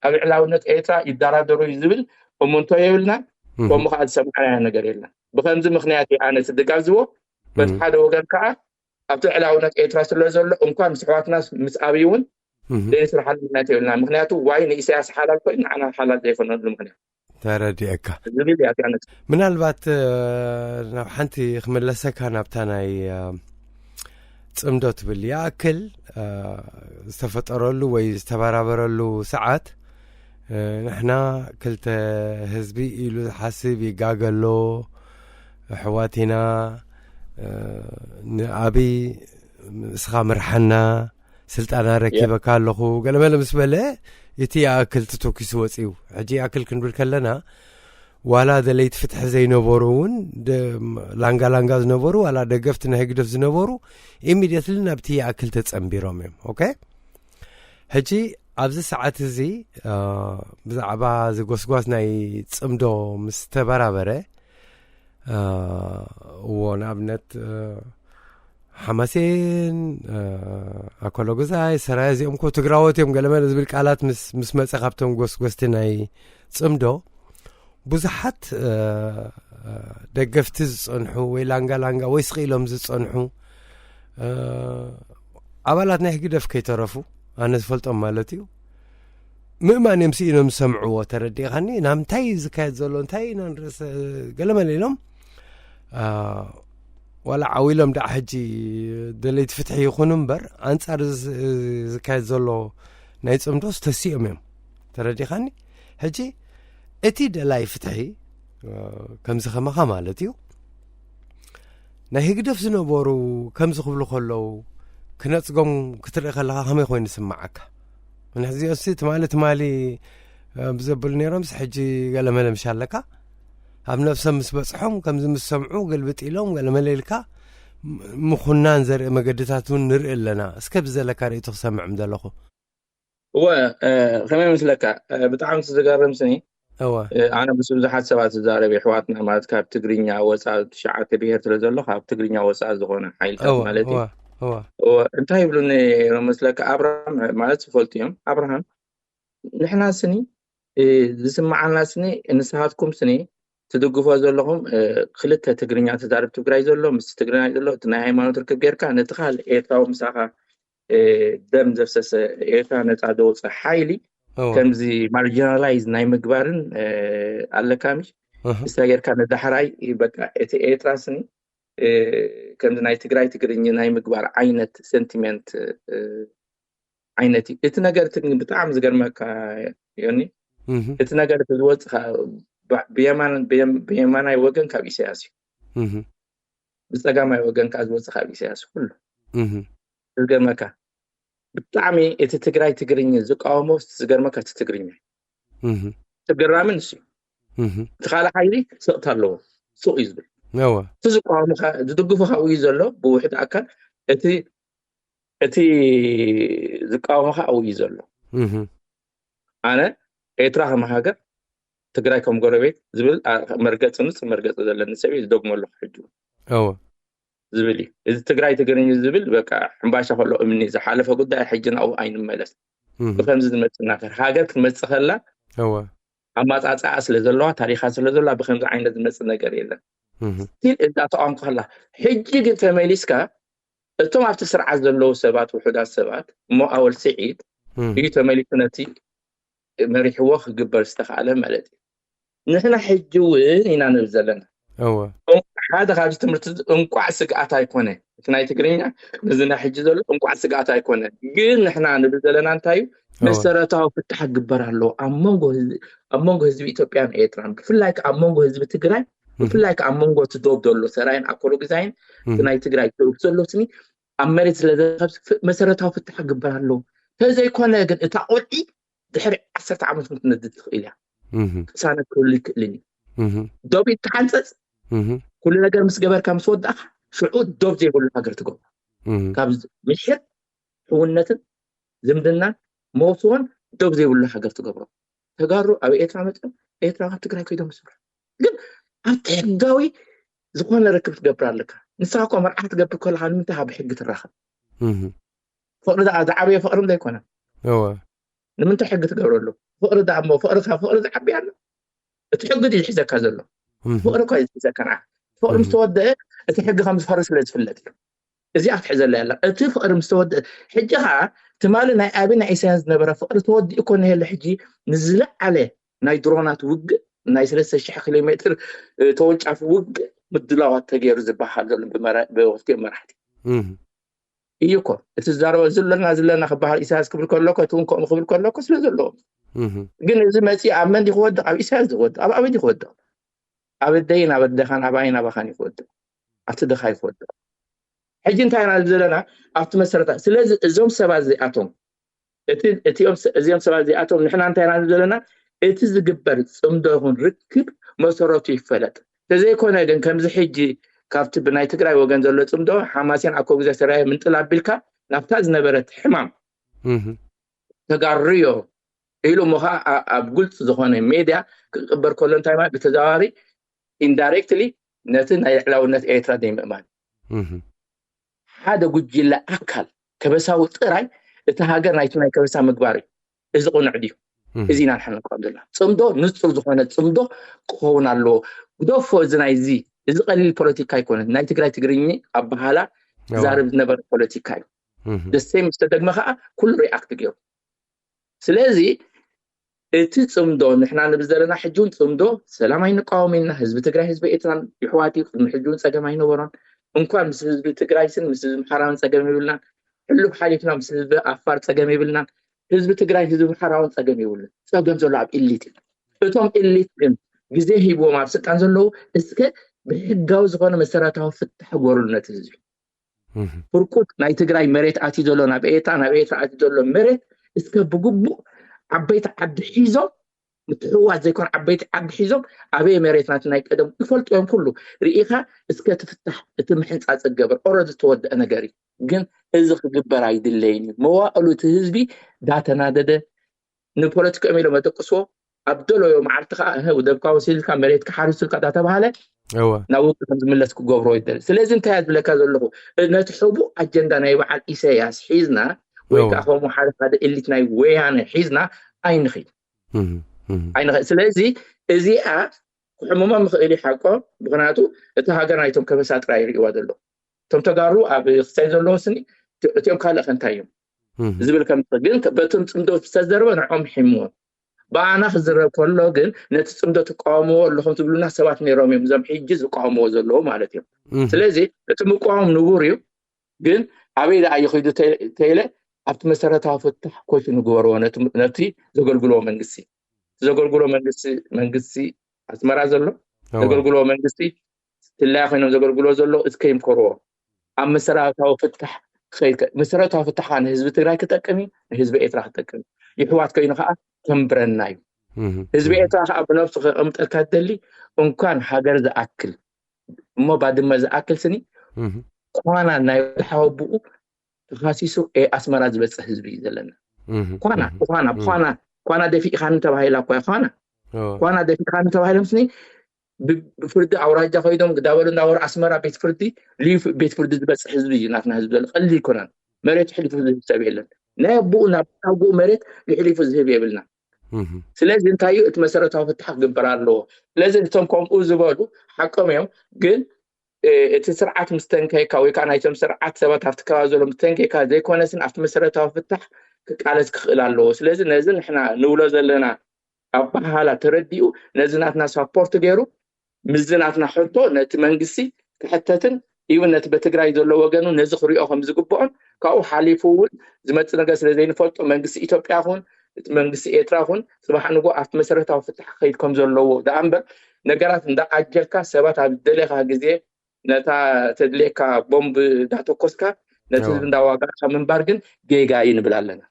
ኣብ ልዕላውነት ኤርትራ ይደራደሩ እዩ ዝብል እምንቶ የብልና። ከምኡ ከዓ ዝሰማዕናዮ ነገር የለን። ብከምዚ ምክንያት እዩ ኣነ ስድጋብ ዝቦ በቲ ሓደ ወገን ከዓ ኣብቲ ልዕላውነት ኤርትራ ስለ ዘሎ እንኳን ምስ ኣሕዋትና ምስ ኣብይ እውን ዘይንስርሓሉ ምክንያት የብልና። ምክንያቱ ዋይ ንኢሳያስ ሓላል ኮይኑ ንዓና ሓላል ዘይኮነሉ ምክንያት ተረዲአካ። ዝብል እያ እቲኣ ነጥቢ። ምናልባት እ፣ ናብ ሓንቲ ክመለሰካ ናብታ ናይ እ፣ ጽምዶ ትብል ይኣክል እ፣ ዝተፈጠረሉ ወይ ዝተበራበረሉ ሰዓት እ፣ ንሕና ክልተ ህዝቢ ኢሉ ዝሓስብ ይጋገሎ ኣሕዋት ኢና እ፣ ንኣብይ እስኻ ምርሓና ስልጣና ረኪበካ ኣለኹ ገለመለ ምስ በለ እቲ ይኣክል ትተኪሱ ወፂኡ። ሕጂ ይኣክል ክንብል ከለና ዋላ ደለይቲ ፍትሒ ዘይነበሩ እውን ደ- ላንጋ ላንጋ ዝነበሩ ዋላ ደገፍቲ ናይ ህግደፍ ዝነበሩ ኢሚድየትሊ ናብቲ ይኣክል ተጸንቢሮም እዮም። ኦኬ፣ ሕጂ ኣብዚ ሰዓት እዚ እ፣ ብዛዕባ እዚ ጎስጓስ ናይ ጽምዶ ምስ ተበራበረ እ፣ እዎ ንኣብነት እ፣ ሓማሴን እ፣ ኣኮሎ ግዛይ ሰራየ እዚኦም ኮ ትግራዎት እዮም ገለመለ ዝብል ቃላት ምስ ምስ መፀ ካብቶም ጎስጎስቲ ናይ ጽምዶ ብዙሓት እ፣ እ፣ ደገፍቲ ዝጸንሑ ወይ ላንጋ ላንጋ ወይ ስቕ ኢሎም ዝጸንሑ እ፣ ኣባላት ናይ ህግደፍ ከይተረፉ ኣነ ዝፈልጦም ማለት እዩ ምእማን እዮም ስኢኖም ዝሰምዕዎ። ተረዲእኻኒ? ናምንታይ ዝካየድ ዘሎ እንታይ ኢና ንርእሰ ገለመለ ኢሎም እ፣ ዋላ ዓው ኢሎም ደኣ ሕጂ ደለይቲ ፍትሒ ይኹኑ እምበር ኣንጻር እዚ ዝካየድ ዘሎ ናይ ጽምዶስ ተሲኦም እዮም። ተረዲኻኒ? ሕጂ እቲ ደላይ ፍትሒ እ፣ ከምዚ ከማኻ ማለት እዩ ናይ ህግደፍ ዝነበሩ ከምዚ ክብሉ ከለዉ ክነጽጎም ክትርኢ ከለኻ ከመይ ኮይኑ ይስምዓካ? ንሕዚኦሲ ትማሊ ትማሊ እ፣ ብዘብሉ ነይሮምስ ሕጂ ገለመለ ምሽ ኣለካ ኣብ ነብሶም ምስ በጽሖም ከምዚ ምስ ሰምዑ ግልብጥ ኢሎም ገለመለ ኢልካ ም- ምኹናን ዘርኢ መገድታት እውን ንርኢ ኣለና። እስከ ብዘለካ ርእይቶ ክሰምዕም ዘለኹ። እወ እ፣ ከመይ መስለካ እ፣ ብጣዕሚ እቲ ዝገርም ስኒ እወ እ፣ ኣነ ምስ ብዙሓት ሰባት ዝዛረብ የሕዋትና ማለት ካብ ትግርኛ ወፃ ትሽዓተ ብሄር ስለ ዘሎ ካብ ትግርኛ ወፃ ዝኾነ ሓይልታት እወ ማለት እዩ እወ እወ እወ፣ እንታይ ይብሉ ነይሮም መስለካ ኣብርሃም ማለት ዝፈልጡ እዮም ኣብርሃም ንሕና ስኒ እ፣ ዝስምዓና ስኒ ንስኻትኩም ስኒ ትድግፎ ዘለኹም እ፣ ክልተ ትግርኛ ተዛረብ ትግራይ ዘሎ ምስ ትግራይ ዘሎ እቲ ናይ ሃይማኖት ርክብ ጌርካ ነቲ ካልእ ኤርትራዊ ምሳኻ እ፣ ደም ዘፍሰሰ ኤርትራ ነፃ ዘውፅእ ሓይሊ እወ ከምዚ ማርጂናላይዝ ናይ ምግባርን እ፣ ኣለካ ምሽ እህ ንሳ ጌርካ ንዳሕራይ በቃ እቲ ኤርትራ ስኒ እ፣ ከምዚ ናይ ትግራይ ትግርኝ ናይ ምግባር ዓይነት ሰንቲመንት እ፣ ዓይነት እዩ እቲ ነገር እቲ ግን ብጣዕሚ ዝገርመካ ዮኒ እህ እቲ ነገር እቲ ዝወፅእ ብየማን ብየም- ብየማናይ ወገን ካብ ኢሳያስ እዩ እህ ብፀጋማይ ወገን ከዓ ዝወፅእ ካብ ኢሳያስ ኩሉ እህ ዝገርመካ ብጣዕሚ እቲ ትግራይ ትግርኝ ዝቃወሞ ዝገርመካ እቲ ትግርኛ እዩ። እህ እቲ ገራሚ ንሱ እዩ። እህ እቲ ካልእ ሓይሊ ስቕታ ኣለዎ ሱቕ እዩ ዝብል እወ እቲ ዝቃወሞ ከ- ዝድግፎ ካብኡ እዩ ዘሎ ብውሕድ ኣካል እቲ እቲ ዝቃወሞ ከዓ ኣብኡ እዩ ዘሎ እህ ኣነ ኤርትራ ከም ሃገር ትግራይ ከም ጎረቤት ዝብል ኣ- መርገፂ ንፁር መርገፂ ዘለኒ ሰብ እየ ዝደግሞ ኣለኩ ሕጂ እውን እወ ዝብል እዩ እዚ ትግራይ ትግርኝ ዝብል በቃ ሕምባሻ ከሎ እምኒ ዝሓለፈ ጉዳይ ሕጂ ናብኡ ኣይንመለስ እህ ብከምዚ ዝመፅእ ነገር ሃገር ክትመፅእ ከላ እወ ኣማፃፅኣ ስለ ዘለዋ ታሪኻ ስለ ዘለዋ ብከምዚ ዓይነት ዝመፅእ ነገር የለን እህ ስቲል እዛ ተቃውምካ ከላ ሕጂ ግን ተመሊስካ እቶም ኣብቲ ስርዓት ዘለዉ ሰባት ውሑዳት ሰባት እሞ ኣወል ስዒድ እህ እዩ ተመሊሱ ነቲ መሪሕዎ ክግበር ዝተኽኣለ ማለት እዩ ንሕና ሕጂ እውን ኢና ንብል ዘለና እወ ሓደ ካብዚ ትምህርቲ እዚ እንቋዕ ስግኣት ኣይኮነ እቲ ናይ ትግርኛ እዚ ናይ ሕጂ ዘሎ እንቋዕ ስግኣት ኣይኮነ ግን ንሕና ንብል ዘለና እንታይ እዩ እወ መሰረታዊ ፍታሕ ክግበር ኣለዎ ኣብ መንጎ ህዝቢ- ኣብ መንጎ ህዝቢ ኢትዮጵያን ኤርትራን ብፍላይ ከዓ ኣብ መንጎ ህዝቢ ትግራይ እህ ብፍላይ ከዓ ኣብ መንጎ እቲ ዶብ ዘሎ ሰራይን ኣኮሎ ግዛይን እቲ እህ ናይ ትግራይ ዶብ ዘሎ ስኒ ኣብ መሬት ስለ ዝርከብ ፍ- መሰረታዊ ፍታሕ ክግበር ኣለዎ ተዘይኮነ ግን እታ ቆልዒ ድሕሪ ዓሰርተ ዓመት ክትነድድ ትኽእል እያ እህ ቅሳነት ክህሉ ይክእልን እዩ እህ ዶብ ይተሓንፀፅ እህ ኩሉ ነገር ምስ ገበርካ ምስ ወዳእካ ሽዑ ዶብ ዘይብሉ ሃገር ትገብሮ እህ ካብ ምሕር ሕውነትን ዝምድናን መውስቦን ዶብ ዘይብሉ ሃገር ትገብሮ ተጋሩ ኣብ ኤርትራ መፅኦም ኤርትራ ካብ ትግራይ ከይዶም ዝስፍሩ ግን ኣብቲ ሕጋዊ ዝኾነ ርክብ ትገብር ኣለካ ንስኻ እኮ መርዓ ትገብር ከለካ ንምንታይ ካብ ብሕጊ ትራኸብ እህ ፍቅሪ ዝዓ- ዝዓበየ ፍቅሪ ዘይኮነ እወ ንምንታይ ሕጊ ትገብረሉ ፍቅሪ ዳ እሞ ፍቅሪ ካብ ፍቅሪ ዝዓቢ ኣሎ እቲ ሕጊ ድዩ ዝሕዘካ ዘሎ እህ ፍቅሪ እኳ እዩ ዝሕዘካ ንዓ ፍቅሪ ምስ ተወደአ እቲ ሕጊ ከም ዝፈርስ ስለ ዝፍለጥ እዩ እዚኣ ክትሕዘላ ያላ እቲ ፍቅሪ ምስ ተወደአ ሕጂ ከዓ ትማሊ ናይ ኣብይ ናይ ኢሳያስ ዝነበረ ፍቅሪ ተወዲኡ እኮ ነሄለ ሕጂ ንዝለዓለ ናይ ድሮናት ውግእ ናይ ሰለስተ ሺሕ ኪሎ ሜትር ተወንጫፊ ውግእ ምድላዋት ተገይሩ ዝበሃል ዘሎ ብወፍትዮ መራሕቲ እዩ እኮ። እቲ ዝዛረበ ዝለና ዝለና ክበሃል ኢሳያስ ክብል ከሎ እቲ እውን ከምኡ ክብል ከሎ እኮ ስለ ዘለዎ። ግን እዚ መፂ ኣብ መን ክወድቕ? ኣብ ኢሳያስ ዝወድቕ? ኣብ ኣበይ ክወድቕ? ኣብ ኣደይን ኣብ ኣደኻን ኣባይን ኣባኻን ይወድቕ። ኣብቲ ድኻ ይወድቕ። ሕጂ እንታይ ኢና ዘለና ኣብቲ መሰረታ? ስለዚ እዞም ሰባት እዚኣቶም እዚኦም ሰባት እዚኣቶም ንሕና እንታይ ኢና ዘለና? እቲ ዝግበር ፅምዶ ይኹን ርክብ መሰረቱ ይፈለጥ። ተዘይኮነ ግን ከምዚ ሕጂ ካብቲ ብናይ ትግራይ ወገን ዘሎ ፅምዶ ሓማሴን ኣኮ ግዜ ሰራየ ምንጥል ኣቢልካ ናብታ ዝነበረት ሕማም ተጋርዮ ኢሉ እሞ ከዓ ኣብ ግልፂ ዝኾነ ሜድያ ክቅበር ከሎ እንታይ ማለት ብተዘዋዋሪ ኢንዳይሬክትሊ ነቲ ናይ ልዕላውነት ኤርትራ ዘይምእማን ሓደ ጉጅለ ኣካል ከበሳዊ ጥራይ እቲ ሃገር ናይቱ ናይ ከበሳ ምግባር እዩ። እዚ ቁኑዕ ድዩ? እዚ ኢና ንሓንቀም ዘለና ፅምዶ ንፁር ዝኾነ ፅምዶ ክኸውን ኣለዎ። ግደፎ እዚ ናይዚ እዚ ቀሊል ፖለቲካ ኣይኮነን። ናይ ትግራይ ትግርኝ ኣበሃላ ዛርብ ዝነበረ ፖለቲካ እዩ። ደሴም ዝተደግመ ከዓ ኩሉ ሪኣክት ገይሩ። ስለዚ እቲ ፅምዶ ንሕና ንብል ዘለና ሕጂ እውን ፅምዶ ሰላም ኣይንቃወም ኢልና። ህዝቢ ትግራይ ህዝቢ ኤርትራን ይሕዋት እዩ። ቅድሚ ሕጂ እውን ፀገም ኣይነበሮን። እንኳን ምስ ህዝቢ ትግራይ ስን ምስ ህዝቢ ምሓራን ፀገም ይብልናን። ሕሉፍ ሓሊፍና ምስ ህዝቢ ኣፋር ፀገም ይብልናን። ህዝቢ ትግራይ ህዝቢ ምሓራውን ፀገም ይብሉን። ፀገም ዘሎ ኣብ ኢሊት እዩ። እቶም ኢሊት ግን ግዜ ሂብዎም ኣብ ስልጣን ዘለዉ እስከ ብሕጋዊ ዝኾነ መሰረታዊ ፍታሕ ግበሩሉ ነቲ ህዝቢ። ፍርቁት ናይ ትግራይ መሬት ኣትዩ ዘሎ ናብ ኤርትራ ናብ ኤርትራ ኣትዩ ዘሎ መሬት እስከ ብግቡእ ዓበይቲ ዓዲ ሒዞም ምትሕዋት ዘይኮን ዓበይቲ ዓዲ ሒዞም ኣበየ መሬት ናቲ ናይ ቀደም ይፈልጡ እዮም ኩሉ ርኢኻ እስከ ትፍታሕ እቲ ምሕንፃፅ ገበር ኦረድ ዝተወደአ ነገር እዩ። ግን እዚ ክግበር ኣይድለይን እዩ። መዋእሉ እቲ ህዝቢ ዳተናደደ ንፖለቲካ እዮም ኢሎም ኣደቅስዎ ኣብ ደለዮ መዓልቲ ከዓ ውደብካ ወሲድልካ መሬትካ ሓሪሱልካ እንዳተባሃለ ናብ ውግእ ከም ዝምለስ ክገብሮ ይደል። ስለዚ እንታይ ዝብለካ ዘለኹ ነቲ ሕቡእ ኣጀንዳ ናይ በዓል ኢሳያስ ሒዝና ወይ ከዓ ከምኡ ሓደ ሓደ ኤሊት ናይ ወያነ ሒዝና ኣይንኽድ ኣይንኽድ። ስለዚ እዚኣ ክሕምሞም ምኽእል ሓቆ ምክንያቱ እቲ ሃገር ናይቶም ከበሳ ጥራይ ይርእዋ ዘሎ። እቶም ተጋሩ ኣብ ክሳይ ዘለዎ ስኒ እቲኦም ካልእ ከንታይ እዮም ዝብል ከም ግን በቶም ፅምዶ ዝተዘርበ ንዖም ሒምዎም ብኣና ክዝረብ ከሎ ግን ነቲ ፅምዶ ትቃወምዎ ኣለኹም ትብሉና ሰባት ነይሮም እዮም እዞም ሕጂ ዝቃወምዎ ዘለዉ ማለት እዮም። ስለዚ እቲ ምቃወም ንቡር እዩ። ግን ኣበይ ደኣ ይኸይዱ ተይለ ኣብቲ መሰረታዊ ፍታሕ ኮሽ ንግበርዎ ነቲ ዘገልግልዎ መንግስቲ ዘገልግሎ መንግስቲ መንግስቲ ኣስመራ ዘሎ ዘገልግሎ መንግስቲ ትላይ ኮይኖም ዘገልግሎ ዘሎ እስከ ይምከርዎ ኣብ መሰረታዊ ፍታሕ ክኸይድ መሰረታዊ ፍታሕ ከዓ ንህዝቢ ትግራይ ክጠቅም እዩ ንህዝቢ ኤርትራ ክጠቅም እዩ ይሕዋት ኮይኑ ከዓ ተንብረና እዩ ህዝቢ ኤርትራ ከዓ ብነብሱ ከቐምጠልካ ትደሊ እንኳን ሃገር ዝኣክል እሞ ባድመ ዝኣክል ስኒ ኳና ናይ ሓወብኡ ተኻሲሱ ኣስመራ ዝበፅሕ ህዝቢ እዩ ዘለና ኳና ኳና ኳና ኳና ደፊእኻኒ ተባሂላ እኳ ኳና ኳና ደፊእኻኒ ተባሂሎም ስኒ ብፍርዲ ኣውራጃ ኮይዶም ግዳበሉ እንዳበሩ ኣስመራ ቤት ፍርዲ ልዩ ቤት ፍርዲ ዝበፅሕ ህዝቢ እዩ ናትና ህዝቢ ዘሎ ቀሊል ይኮናን መሬት ሕሊፉ ዝህብ ሰብ የለን ናይ ኣቦኡ ናብ ኣቦኡ መሬት ይሕሊፉ ዝህብ የብልና ስለዚ እንታይ እዩ እቲ መሰረታዊ ፍትሓ ክግበር ኣለዎ ስለዚ እቶም ከምኡ ዝበሉ ሓቆም እዮም ግን እቲ ስርዓት ምስ ተንከየካ ወይ ከዓ ናይቶም ስርዓት ሰባት ኣብቲ ከባቢ ዘሎ ምስ ተንከየካ ዘይኮነስን ኣብቲ መሰረታዊ ፍታሕ ክቃለስ ክኽእል ኣለዎ ስለዚ ነዚ ንሕና ንብሎ ዘለና ኣባሃላ ተረዲኡ ነዚ ናትና ሳፖርት ገይሩ ምስዚ ናትና ሕቶ ነቲ መንግስቲ ክሕተትን ኢብን ነቲ በትግራይ ዘሎ ወገኑ ነዚ ክሪኦ ከም ዝግብኦን ካብኡ ሓሊፉ እውን ዝመፅእ ነገር ስለ ዘይንፈልጦ መንግስቲ ኢትዮጵያ ኹን እቲ መንግስቲ ኤርትራ ኹን ፅባሕ ንጎ ኣብቲ መሰረታዊ ፍትሕ ክኸይድ ከም ዘለዎ ደኣ እምበር ነገራት እንዳዓጀልካ ሰባት ኣብ ደሌኻ ግዜ ነታ ተድልየካ ቦምብ እንዳተኮስካ ነቲ ህዝቢ እንዳዋጋእካ ምንባር ግን ጌጋ እዩ ንብል ኣለና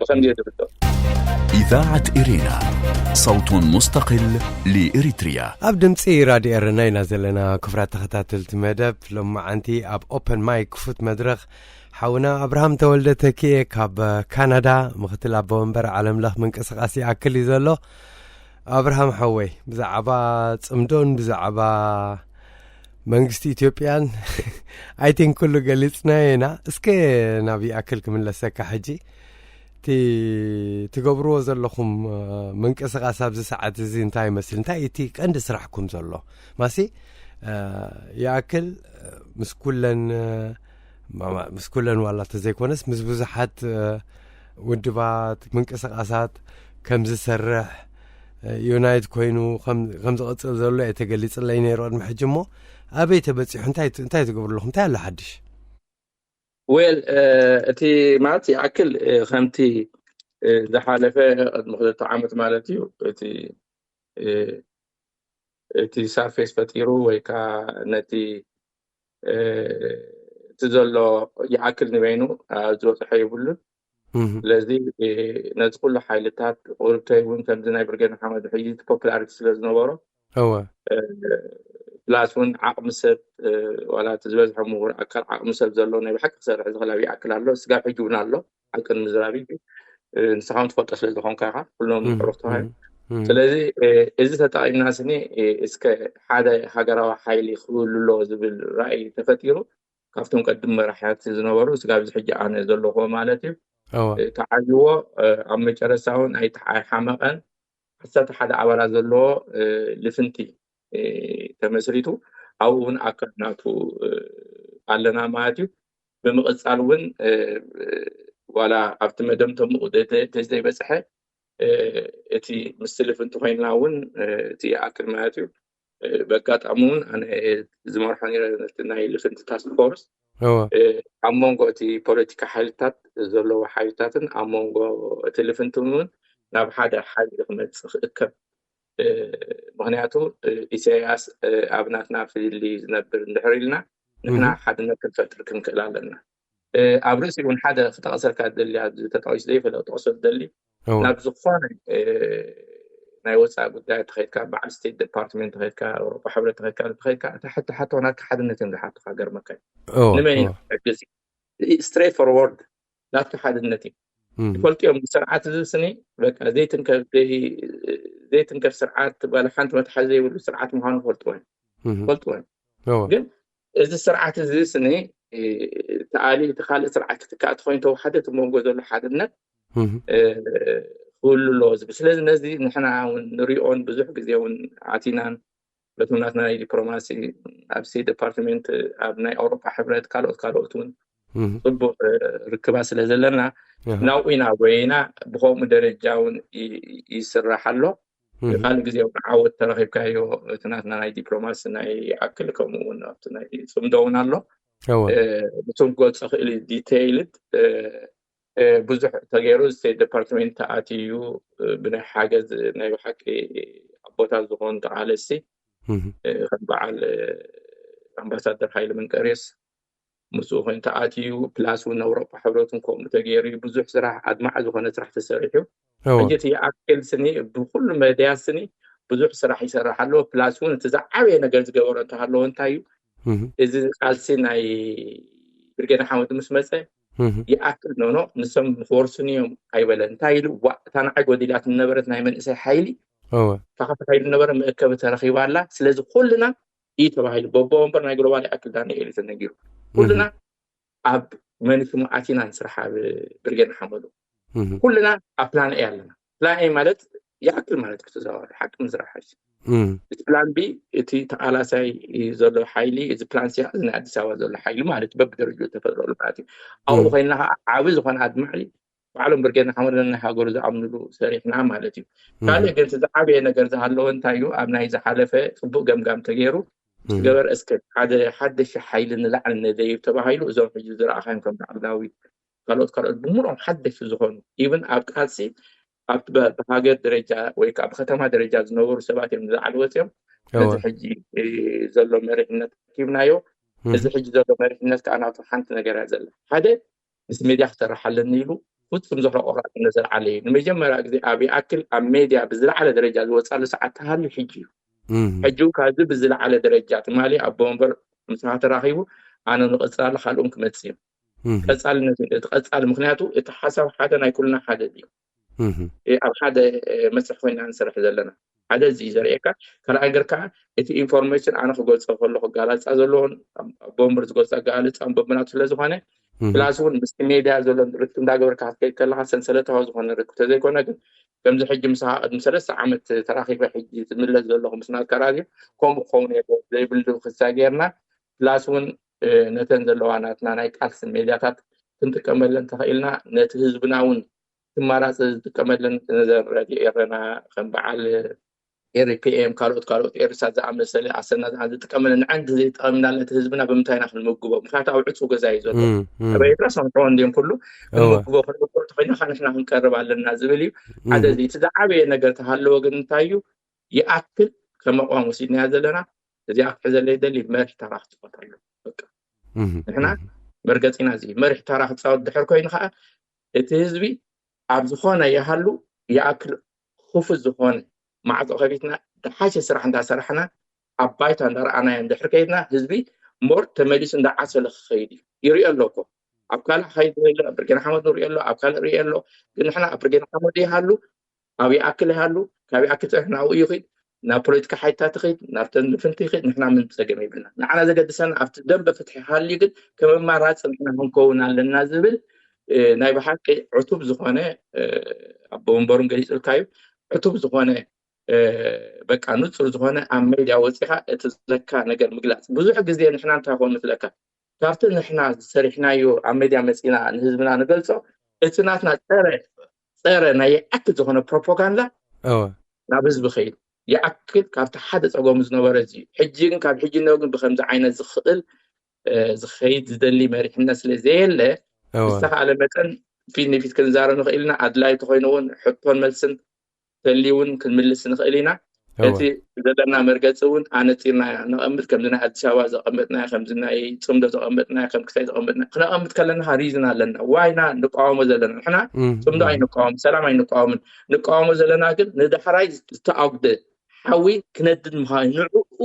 ብኸምዚ ዝርቶ إذاعة إرينا صوت مستقل لإريتريا ኣብ ድምፂ ራድዮ ኤረና ኢና ዘለና ክፍራት ተኸታተልቲ መደብ ሎማዓንቲ ኣብ ኦፐን ማይክ ክፉት መድረኽ ሓውና ኣብርሃም ተወልደ ተኪኤ ካብ ካናዳ ምክትል ኣቦ ወንበር ዓለም ለኽ ምንቅስቃስ ይኣክል እዩ ዘሎ ኣብርሃም ሓወይ ብዛዕባ ፅምዶን ብዛዕባ መንግስቲ ኢትዮጵያን ኣይቲን ኩሉ ገሊፅናዮ ኢና እስከ ናብ ይኣክል ክምለሰካ ሕጂ እቲ ትገብርዎ ዘለኹም ምንቅስቃስ ኣብዚ ሰዓት እዚ እንታይ ይመስል እንታይ እቲ ቀንዲ ስራሕኩም ዘሎ ማሲ ይኣክል ምስ ኩለን ምስ ኩለን ዋላ ተዘይኮነስ ምስ ብዙሓት ውድባት ምንቅስቃሳት ከም ዝሰርሕ ዩናይት ኮይኑ ከም ዝቕፅል ዘሎ እየ ተገሊፅለይ ነይሩ ቅድሚ ሕጂ። እሞ ኣበይ ተበፂሑ? እንታይ ትገብሩ ኣለኹም? እንታይ ኣሎ ሓድሽ? ዌል፣ እቲ ማለት ይኣክል፣ ከምቲ ዝሓለፈ ቅድሚ ክልተ ዓመት ማለት እዩ፣ እቲ እቲ ሳርፌስ ፈጢሩ ወይ ከዓ ነቲ እቲ ዘሎ ይኣክል ንበይኑ ዝበፅሖ የብሉን። ስለዚ ነዚ ኩሉ ሓይልታት ቁርብተይ እውን ከምዚ ናይ ብርጌድ ሓመድ ሕጂ ፖፕላሪቲ ስለ ዝነበሮ፣ ፕላስ እውን ዓቕሚ ሰብ፣ ዋላ እቲ ዝበዝሐ ምሁር ኣካል ዓቕሚ ሰብ ዘሎ ናይ ብሓቂ ክሰርሕ ዝኽእል ኣብ ይኣክል ኣሎ፣ ስጋብ ሕጂ እውን ኣሎ። ሓቂ ንምዝራብ እዩ። ንስኻ እውን ትፈልጦ ስለ ዝኾንካ ኢኻ፣ ኩሎም ዕሩኽትኻ እዮም። ስለዚ እዚ ተጠቒምና ስኒ እስከ ሓደ ሃገራዊ ሓይሊ ክህሉ ኣለዎ ዝብል ራእይ ተፈጢሩ፣ ካብቶም ቀድም መራሕያት ዝነበሩ ስጋብ እዚ ሕጂ ኣነ ዘለኹዎ ማለት እዩ ተዓይዎ። ኣብ መጨረስታ እውን ኣይሓመቐን። ዓሰርተ ሓደ ኣባላት ዘለዎ ልፍንቲ ተመስሪቱ፣ ኣብኡ እውን ኣካል ናቱ ኣለና ማለት እዩ። ብምቕፃል እውን ዋላ ኣብቲ መደምደምኡ ተዘይበፅሐ፣ እቲ ምስልፍ እንተኮይንና እውን እቲ ይኣክል ማለት እዩ። በጋጣሚ እውን ኣነ ዝመርሖ ነረ ነቲ ናይ ልፍንቲ ታስክ ፎርስ ኣብ መንጎ እቲ ፖለቲካ ሓይልታት ዘለዎ ሓይልታትን ኣብ መንጎ እቲ ልፍንትን እውን ናብ ሓደ ሓይሊ ክመፅእ ክእከብ። ምክንያቱ ኢሳያስ ኣብ ናትና ፍልሊ ዝነብር እንድሕር ኢልና ንሕና ሓድነት ክንፈጥር ክንክእል ኣለና። ኣብ ርእሲ እውን ሓደ ክጠቕሰልካ ደሊ፣ ኣብዚ ተጠቂሱ ዘይፈለጥ ጥቕሶ ደሊ፣ ናብ ዝኾነ ናይ ወፃኢ ጉዳይ ተኸድካ፣ በዓል ስቴት ዲፓርትመንት ተኸድካ፣ ኣውሮፓ ሕብረት ተኸድካ፣ ተኸድካ፣ እቲ ሕቶ ሓቶ ናትካ ሓድነት እዮም ዝሓቱካ። ገርመካ እዩ። ንመን እዩ ሕግዚ? ስትሬት ፎርወርድ ናትካ ሓድነት እዩ። ይፈልጡ እዮም። ስርዓት እዚ ስኒ በቃ ዘይትንከፍ፣ ዘይትንከፍ ስርዓት፣ ባለ ሓንቲ መትሓዚ ዘይብሉ ስርዓት ምዃኑ ይፈልጥዎ እዮም። ይፈልጥዎ እዮም። ግን እዚ ስርዓት እዚ ስኒ ተኣሊ እቲ ካልእ ስርዓት ክትካእ ትኾይኑ ተወሓደ እቲ መንጎ ዘሎ ሓድነት ክህሉ ኣለዎ ዝብል። ስለዚ ነዚ ንሕና እውን ንሪኦን ብዙሕ ግዜ እውን ኣቲናን በቶም ናትና ናይ ዲፕሎማሲ ኣብ ስቴት ዲፓርትመንት ኣብ ናይ ኣውሮፓ ሕብረት ካልኦት ካልኦት እውን ፅቡቅ ርክባ ስለ ዘለና ናብኡ ኢና ጎይና። ብከምኡ ደረጃ እውን ይስራሕ ኣሎ። ካልእ ግዜ እውን ዓወት ተረኪብካዮ እቲ ናትና ናይ ዲፕሎማሲ ናይ ይኣክል ከምኡ እውን ኣብቲ ናይ ፅምዶ እውን ኣሎ። ንቶም ክገልፆ ክእል ዲቴይልድ ብዙሕ ተገይሩ ስቴት ዲፓርትመንት ተኣትዩ ብናይ ሓገዝ ናይ ብሓቂ ኣቦታት ዝኾኑ ተቃለስቲ ከም በዓል ኣምባሳደር ሃይለ መንቀርዮስ ምስኡ ኮይኑ ተኣትዩ ፕላስ እውን ኣውሮፓ ሕብረትን ከምኡ ተገይሩ ብዙሕ ስራሕ ኣድማዕ ዝኾነ ስራሕ ተሰሪሑ። ሕጂ እቲ ይኣክል ስኒ ብኩሉ መድያ ስኒ ብዙሕ ስራሕ ይሰርሕ ኣለዎ። ፕላስ እውን እቲ ዝዓበየ ነገር ዝገበሮ እንተሃለዎ እንታይ እዩ እዚ ቃልሲ ናይ ብርጌድ ሓመድ ምስ መፀ ይኣክል ኖኖ ንሶም ክወርሱኒ እዮም ኣይበለ። እንታይ ኢሉ ዋእ እታ ንዓይ ጎዲላት ዝነበረት ናይ መንእሰይ ሓይሊ እዋ እታ ከተካይዱ ነበረ መእከቢ ተረኺባ ኣላ። ስለዚ ኩልና እዩ ተባሂሉ በቦወንበር ናይ ግሎባል ይኣክል ዳንኤል እዩ ተነጊሩ። ኩልና ኣብ መን ሽሙ ኣቲና ንስራሕ ኣብ ብርጌድ ሓመዱ ኩልና ኣብ ፕላን ኤ ኣለና። ፕላን ኤ ማለት ይኣክል ማለት ክትዛወር ሓቂ ምስራሕ ሓሽ እቲ ፕላን ቢ እቲ ተቃላሳይ ዘሎ ሓይሊ እዚ ፕላን ሲ እዚ ናይ ኣዲስ ኣበባ ዘሎ ሓይሊ ማለት በብደረጃ ተፈጥረሉ ማለት እዩ። ኣብኡ ኮይንና ከዓ ዓብ ዝኾነ ኣድማዒ ባዕሎም ብርጌድ ንሓመዱ ናይ ሃገሩ ዝኣምንሉ ሰሪሕና ማለት እዩ። ካልእ ግን እቲ ዝዓበየ ነገር ዝሃለወ እንታይ እዩ ኣብ ናይ ዝሓለፈ ፅቡቅ ገምጋም ተገይሩ ገበር እስከ ሓደ ሓደሽ ሓይሊ ንላዕሊ ነደይብ ተባሂሉ እዞም ሕጂ ዝረኣኻዮም ከም ዳዕላዊ ካልኦት ካልኦት ብምሉኦም ሓደሽቲ ዝኾኑ ኢብን ኣብ ቃልሲ ኣብ ብሃገር ደረጃ ወይ ከዓ ብከተማ ደረጃ ዝነበሩ ሰባት እዮም ንላዕሊ ወፅኦም ነዚ ሕጂ ዘሎ መሪሕነት ረኪብናዮ። እዚ ሕጂ ዘሎ መሪሕነት ከዓ ናቱ ሓንቲ ነገር እያ ዘላ። ሓደ ምስ ሜድያ ክሰርሕ ኣለኒ ኢሉ ፍፁም ዝኽረ ቆራፅነት ዘልዓለ እዩ። ንመጀመርያ ግዜ ኣብ ይኣክል ኣብ ሜድያ ብዝለዓለ ደረጃ ዝወፃሉ ሰዓት ተሃልዩ ሕጂ እዩ። ሕጂ እውን ካብዚ ብዝለዓለ ደረጃ ትማሊ ኣቦ ወንበር ምሳኻ ተራኺቡ ኣነ ንቐፅላሉ ካልኦም ክመፅእ እዩ። ቀፃልነት እዩ እቲ ቀፃሊ ምክንያቱ እቲ ሓሳብ ሓደ ናይ ኩልና ሓደ እዩ። ኣብ ሓደ መስርሕ ኮይና ንሰርሕ ዘለና ሓደ እዚ እዩ ዘርእየካ። ካልኣይ ነገር ከዓ እቲ ኢንፎርሜሽን ኣነ ክገልፆ ከሎ ክጋላፃ ዘለዎን ኣቦ ወንበር ዝገልፆ ኣጋላልፃ በብናቱ ስለዝኾነ ፕላስ እውን ምስቲ ሜድያ ዘሎ ርክብ እንዳገበርካ ክትከይድ ከለካ ሰንሰለታዊ ዝኾነ ርክብ ተዘይኮነ ግን ከምዚ ሕጂ ምሳኻ ቅድሚ ሰለስተ ዓመት ተራኺበ ሕጂ ዝምለስ ዘለኹ ምስ ናትካ ራድዮ ከምኡ ክኸውን የለ ዘይብሉ ክሳ ጌርና ፕላስ እውን ነተን ዘለዋ ናትና ናይ ቃልሲ ሜድያታት ክንጥቀመለን ተኽኢልና ነቲ ህዝብና እውን ትማራፂ ዝጥቀመለን ሬድዮ ኤረና ከም በዓል ኤሪፒኤም ካልኦት ካልኦት ኤርሳት ዝኣመሰለ ኣሰና ዝጥቀመለን ንዓን ዘይጠቐምና ነቲ ህዝብና ብምንታይ ኢና ክንምግቦ? ምክንያቱ ኣብ ዕፁ ገዛ እዩ ዘሎ። ኣብ ኤርትራ ሰምዕዎ እንዲም ኩሉ ክንምግቦ ክንምግቦ ተኮይና ንሕና ክንቀርብ ኣለና ዝብል እዩ። ሓደ እዚ እቲ ዝዓበየ ነገር ተሃለወ ግን እንታይ እዩ? ይኣክል ከመቋም ወሲድናያ ዘለና እዚኣ ክትሕዘለይ ደሊ መርሒ ተራ ክፅወት ኣሎ። ንሕና መርገፂና እዚ መርሒ ተራ ክፃወት ድሕር ኮይኑ ከዓ እቲ ህዝቢ ኣብ ዝኾነ ይሃሉ ይኣክል ክፉት ዝኾነ ማዕፆ ከፊትና ድሓሸ ስራሕ እንዳሰራሕና ኣብ ባይታ እንዳረኣናዮ እንድሕር ከይድና ህዝቢ ሞር ተመሊሱ እንዳዓሰለ ክኸይድ እዩ። ይሪኦ ኣሎ እኮ ኣብ ካልእ ከይድ ኣሎ፣ ኣብ ብርጌና ሓመድ ንሪኦ ኣሎ፣ ኣብ ካልእ ሪኦ ኣሎ። ግን ንሕና ኣብ ብርጌና ሓመድ ይሃሉ ኣብ ይኣክል ይሃሉ ካብ ይኣክል ፅንሕ ናብኡ ይኽድ ናብ ፖለቲካ ሓይታ ትኽድ ናብ ተንፍንቲ ይኽድ ንሕና ምን ፀገም ይብልና። ንዓና ዘገድሰና ኣብቲ ደንበ ፍትሒ ሃልዩ ግን ከም ኣማራፂ ንሕና ክንከውን ኣለና ዝብል ናይ ብሓቂ ዕቱብ ዝኾነ ኣቦ ወንበሩን ገሊፅልካ እዩ። ዕቱብ ዝኾነ በቃ ንፁር ዝኾነ ኣብ ሜድያ ወፂኻ እቲ ዘለካ ነገር ምግላፅ። ብዙሕ ግዜ ንሕና እንታይ ኾን ንፍለካ ካብቲ ንሕና ዝሰሪሕናዮ ኣብ ሜድያ መፂና ንህዝብና ንገልፆ እቲ ናትና ፀረ ፀረ ናይ ይኣክል ዝኾነ ፕሮፓጋንዳ ናብ ህዝቢ ኸይድ ይኣክል ካብቲ ሓደ ፀገሙ ዝነበረ እዚ እዩ። ሕጂ ግን ካብ ሕጂ ነ ግን ብከምዚ ዓይነት ዝኽእል ዝኸይድ ዝደሊ መሪሕነት ስለ ዘየለ ዝተኻለ መጠን ፊት ንፊት ክንዛረብ ንኽእል ኢና። ኣድላይ ተኮይኑ እውን ሕቶን መልስን ተልዩ እውን ክንምልስ ንኽእል ኢና። እቲ ዘለና መርገፂ እውን ኣነፂርና ነቐምጥ ከምዚ ናይ ኣዲስ ኣበባ ዘቐመጥና ከምዚ ናይ ፅምዶ ዘቐመጥና ከም ክሳይ ዘቐመጥና ክነቐምጥ ከለና ሪዝን ኣለና። ዋይና ንቃወሞ ዘለና ንሕና ፅምዶ ኣይንቃወም፣ ሰላም ኣይንቃወምን። ንቃወሞ ዘለና ግን ንዳሕራይ ዝተኣጉደ ሓዊ ክነድድ ምዃኑ ንዕኡ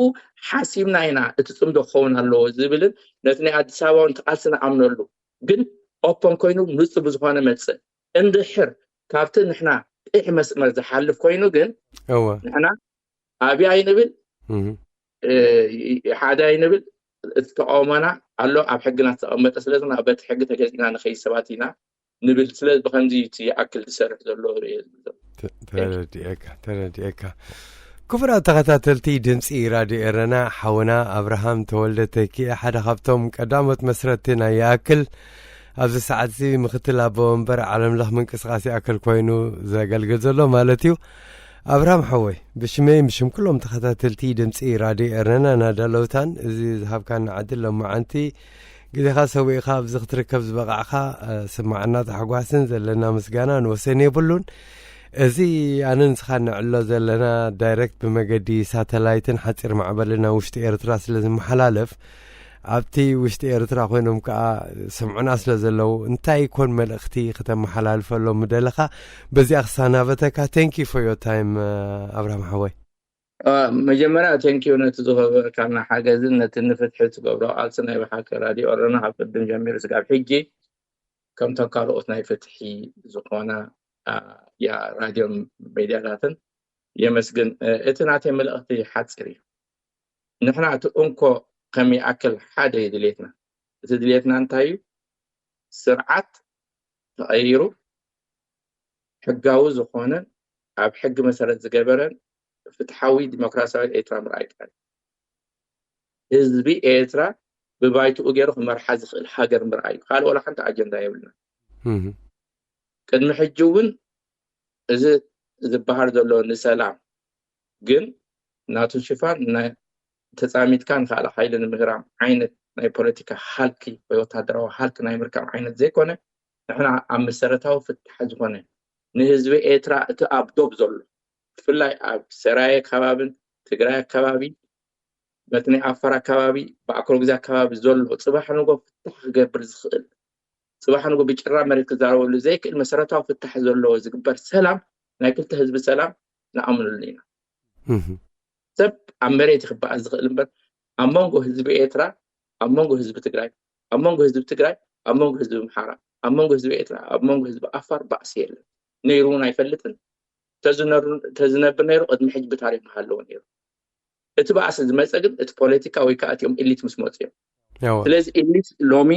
ሓሲብና ኢና እቲ ፅምዶ ክኸውን ኣለዎ ዝብልን ነቲ ናይ ኣዲስ ኣበባ እውን ተቃልሲ ንኣምነሉ ግን ኦፖን ኮይኑ ንፁር ብዝኾነ መፅእ እንድሕር ካብቲ ንሕና ቅሕ መስመር ዝሓልፍ ኮይኑ ግን ንሕና ኣብያ ኣይንብል ሓደ ኣይንብል። እቲ ተቃውሞና ኣሎ ኣብ ሕግና ዝተቐመጠ ስለዚ በቲ ሕጊ ተገዚእና ንኸይድ ሰባት ኢና ንብል። ስለ ብከምዚ እቲ ይኣክል ዝሰርሕ ዘሎ ተረዲኤካ ተረዲኤካ። ክቡራት ተኸታተልቲ ድምፂ ራድዮ ኤረና ሓውና ኣብርሃም ተወልደ ተኪኤ ሓደ ካብቶም ቀዳሞት መስረቲ ናይ ይኣክል ኣብዚ ሰዓት እዚ ምክትል ኣቦ ወንበር ዓለም ለኽ ምንቅስቃስ ይኣክል ኮይኑ ዘገልግል ዘሎ ማለት እዩ። ኣብርሃም ሓወይ ብሽመይ ብሽም ኩሎም ተኸታተልቲ ድምፂ ራድዮ ኤረና ናዳለውታን እዚ ዝሃብካና ዕድል ሎማዓንቲ ግዜኻ ሰዊእኻ ኣብዚ ክትርከብ ዝበቃዕካ ስማዕና ታሕጓስን ዘለና ምስጋና ንወሰን የብሉን። እዚ ኣነ ንስኻ ንዕሎ ዘለና ዳይረክት ብመገዲ ሳተላይትን ሓፂር ማዕበልን ናብ ውሽጢ ኤርትራ ስለ ዝመሓላለፍ ኣብቲ ውሽጢ ኤርትራ ኮይኖም ከዓ ስምዑና ስለ ዘለዉ እንታይ ይኮን መልእክቲ ከተመሓላልፈሎም ምደለካ? በዚኣ ክሰናበተካ። Thank you for your time ኣብርሃም ሓወይ። መጀመርያ ቴንኪዩ ነቲ ዝገበርካና ሓገዝን ነቲ ንፍትሒ ትገብሮ ቃልሲ ናይ ብሓቂ ራድዮ ኦሮና ካብ ቅድም ጀሚሩ ስጋብ ሕጂ ከምቶም ካልኦት ናይ ፍትሒ ዝኾና ያ ራድዮን ሜድያታትን የመስግን። እቲ ናተይ መልእኽቲ ሓፂር እዩ። ንሕና እቲ እንኮ ከም ይኣክል ሓደ እዩ ድሌትና። እቲ ድሌትና እንታይ እዩ? ስርዓት ተቐይሩ ሕጋዊ ዝኾነን ኣብ ሕጊ መሰረት ዝገበረን ፍትሓዊ ዲሞክራሲያዊ ኤርትራ ምርኣይ ጥራይ። ህዝቢ ኤርትራ ብባይትኡ ገይሩ ክመርሓ ዝኽእል ሃገር ምርኣይ እዩ። ካልእ ዋላ ሓንቲ ኣጀንዳ የብልና። ቅድሚ ሕጂ እውን እዚ ዝበሃል ዘሎ ንሰላም ግን ናቱ ሽፋን ተፃሚትካ ንካልእ ሓይሊ ንምህራም ዓይነት ናይ ፖለቲካ ሃልኪ ወይ ወታደራዊ ሃልኪ ናይ ምርካብ ዓይነት ዘይኮነ ንሕና ኣብ መሰረታዊ ፍታሕ ዝኾነ ንህዝቢ ኤርትራ እቲ ኣብ ዶብ ዘሎ ብፍላይ ኣብ ሰራየ ከባብን ትግራይ ኣከባቢ በቲ ናይ ኣፋር ኣከባቢ ብኣክሮግዚ ኣከባቢ ዘሎ ፅባሕ ንጎ ፍታሕ ክገብር ዝኽእል ፅባሕ ንጎ ብጭራ መሬት ክዛረበሉ ዘይክእል መሰረታዊ ፍታሕ ዘለዎ ዝግበር ሰላም ናይ ክልተ ህዝቢ ሰላም ንኣምነሉ ኢና። ሰብ ኣብ መሬት ክበኣስ ዝኽእል እምበር ኣብ መንጎ ህዝቢ ኤርትራ ኣብ መንጎ ህዝቢ ትግራይ ኣብ መንጎ ህዝቢ ትግራይ ኣብ መንጎ ህዝቢ ኣምሓራ ኣብ መንጎ ህዝቢ ኤርትራ ኣብ መንጎ ህዝቢ ኣፋር ባእሲ የለን። ነይሩ እውን ኣይፈልጥን። ተዝነብር ነይሩ ቅድሚ ሕጂ ብታሪክ ምሃለዎ ነይሩ። እቲ ባእሲ ዝመፀ ግን እቲ ፖለቲካ ወይ ከዓ እቲኦም ኢሊት ምስ መፁ እዮም። ስለዚ ኢሊት ሎሚ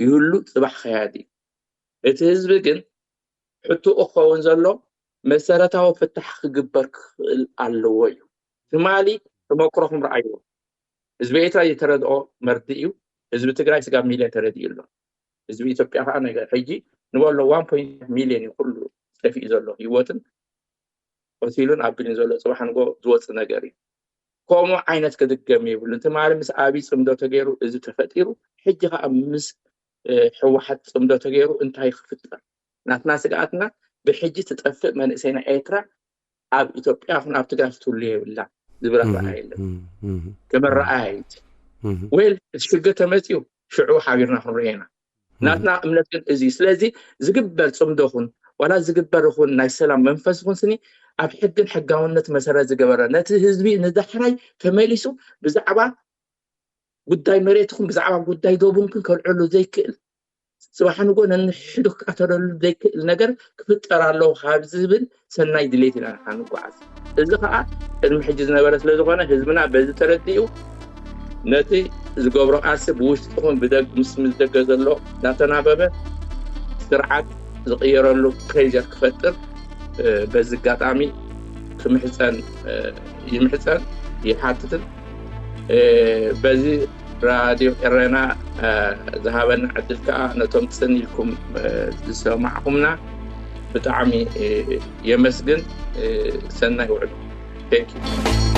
ይህሉ ፅባሕ ከያዲ እዩ። እቲ ህዝቢ ግን ሕትኡ ክኸውን ዘሎ መሰረታዊ ፍታሕ ክግበር ክኽእል ኣለዎ እዩ። ትማሊ ተመክሮኹም ረኣይዎ። ህዝቢ ኤርትራ ዝተረድኦ መርድእ እዩ። ህዝቢ ትግራይ ስጋብ ሚልዮን ተረዲኡ ኣሎ። ህዝቢ ኢትዮጵያ ከዓ ነገ ሕጂ ንበሎ ዋን ፖይንት ሚልዮን እዩ ኩሉ ጠፊኡ ዘሎ ህይወትን ቆሲሉን ኣብ ብድን ዘሎ ጽባሕ ንጎ ዝወጽእ ነገር እዩ። ከምኡ ዓይነት ክድገም የብሉን። ትማሊ ምስ ኣብይ ጽምዶ ተገይሩ እዚ ተፈጢሩ፣ ሕጂ ከዓ ምስ ህወሓት ጽምዶ ተገይሩ እንታይ ክፍጠር? ናትና ስግኣትና ብሕጂ ትጠፍእ መንእሰይና ኤርትራ ኣብ ኢትዮጵያ ኹን ኣብ ትግራይ ክትህሉ የብላ ዝብል ኣረኣያ የለን። ክመረኣያ እዩ። ወል እቲ ሽግር ተመፅዩ ሽዑ ሓቢርና ክንርኦ ኢና። ናትና እምነት ግን እዚ። ስለዚ ዝግበር ጽምዶ ኹን ዋላ ዝግበር ኹን ናይ ሰላም መንፈስ ኹን ስኒ ኣብ ሕግን ሕጋውነት መሰረት ዝገበረ ነቲ ህዝቢ ንዳሕራይ ተመሊሱ ብዛዕባ ጉዳይ መሬትኩም ብዛዕባ ጉዳይ ዶቡን ክንከልዐሉ ዘይክእል ጽባሕ ንጎ ነንሕዱ ክቃተለሉ ዘይክእል ነገር ክፍጠር ኣለዎ ካብ ዝብል ሰናይ ድሌት ኢና ንሓ ንጓዓዝ። እዚ ከዓ ቅድሚ ሕጂ ዝነበረ ስለ ዝኾነ ህዝብና በዚ ተረዲኡ ነቲ ዝገብሮ ቃልሲ ብውሽጢ ኹን ብደግ ምስ ምስ ደገ ዘሎ እናተናበበ ስርዓት ዝቕየረሉ ፕሬር ክፈጥር በዚ ኣጋጣሚ ክምሕፀን ይምሕፀን ይሓትትን። በዚ ራድዮ ኤረና ዝሃበና ዕድል ከዓ ነቶም ፅን ኢልኩም ዝሰማዕኹምና ብጣዕሚ የመስግን። ሰናይ ውዕሉ። Thank you።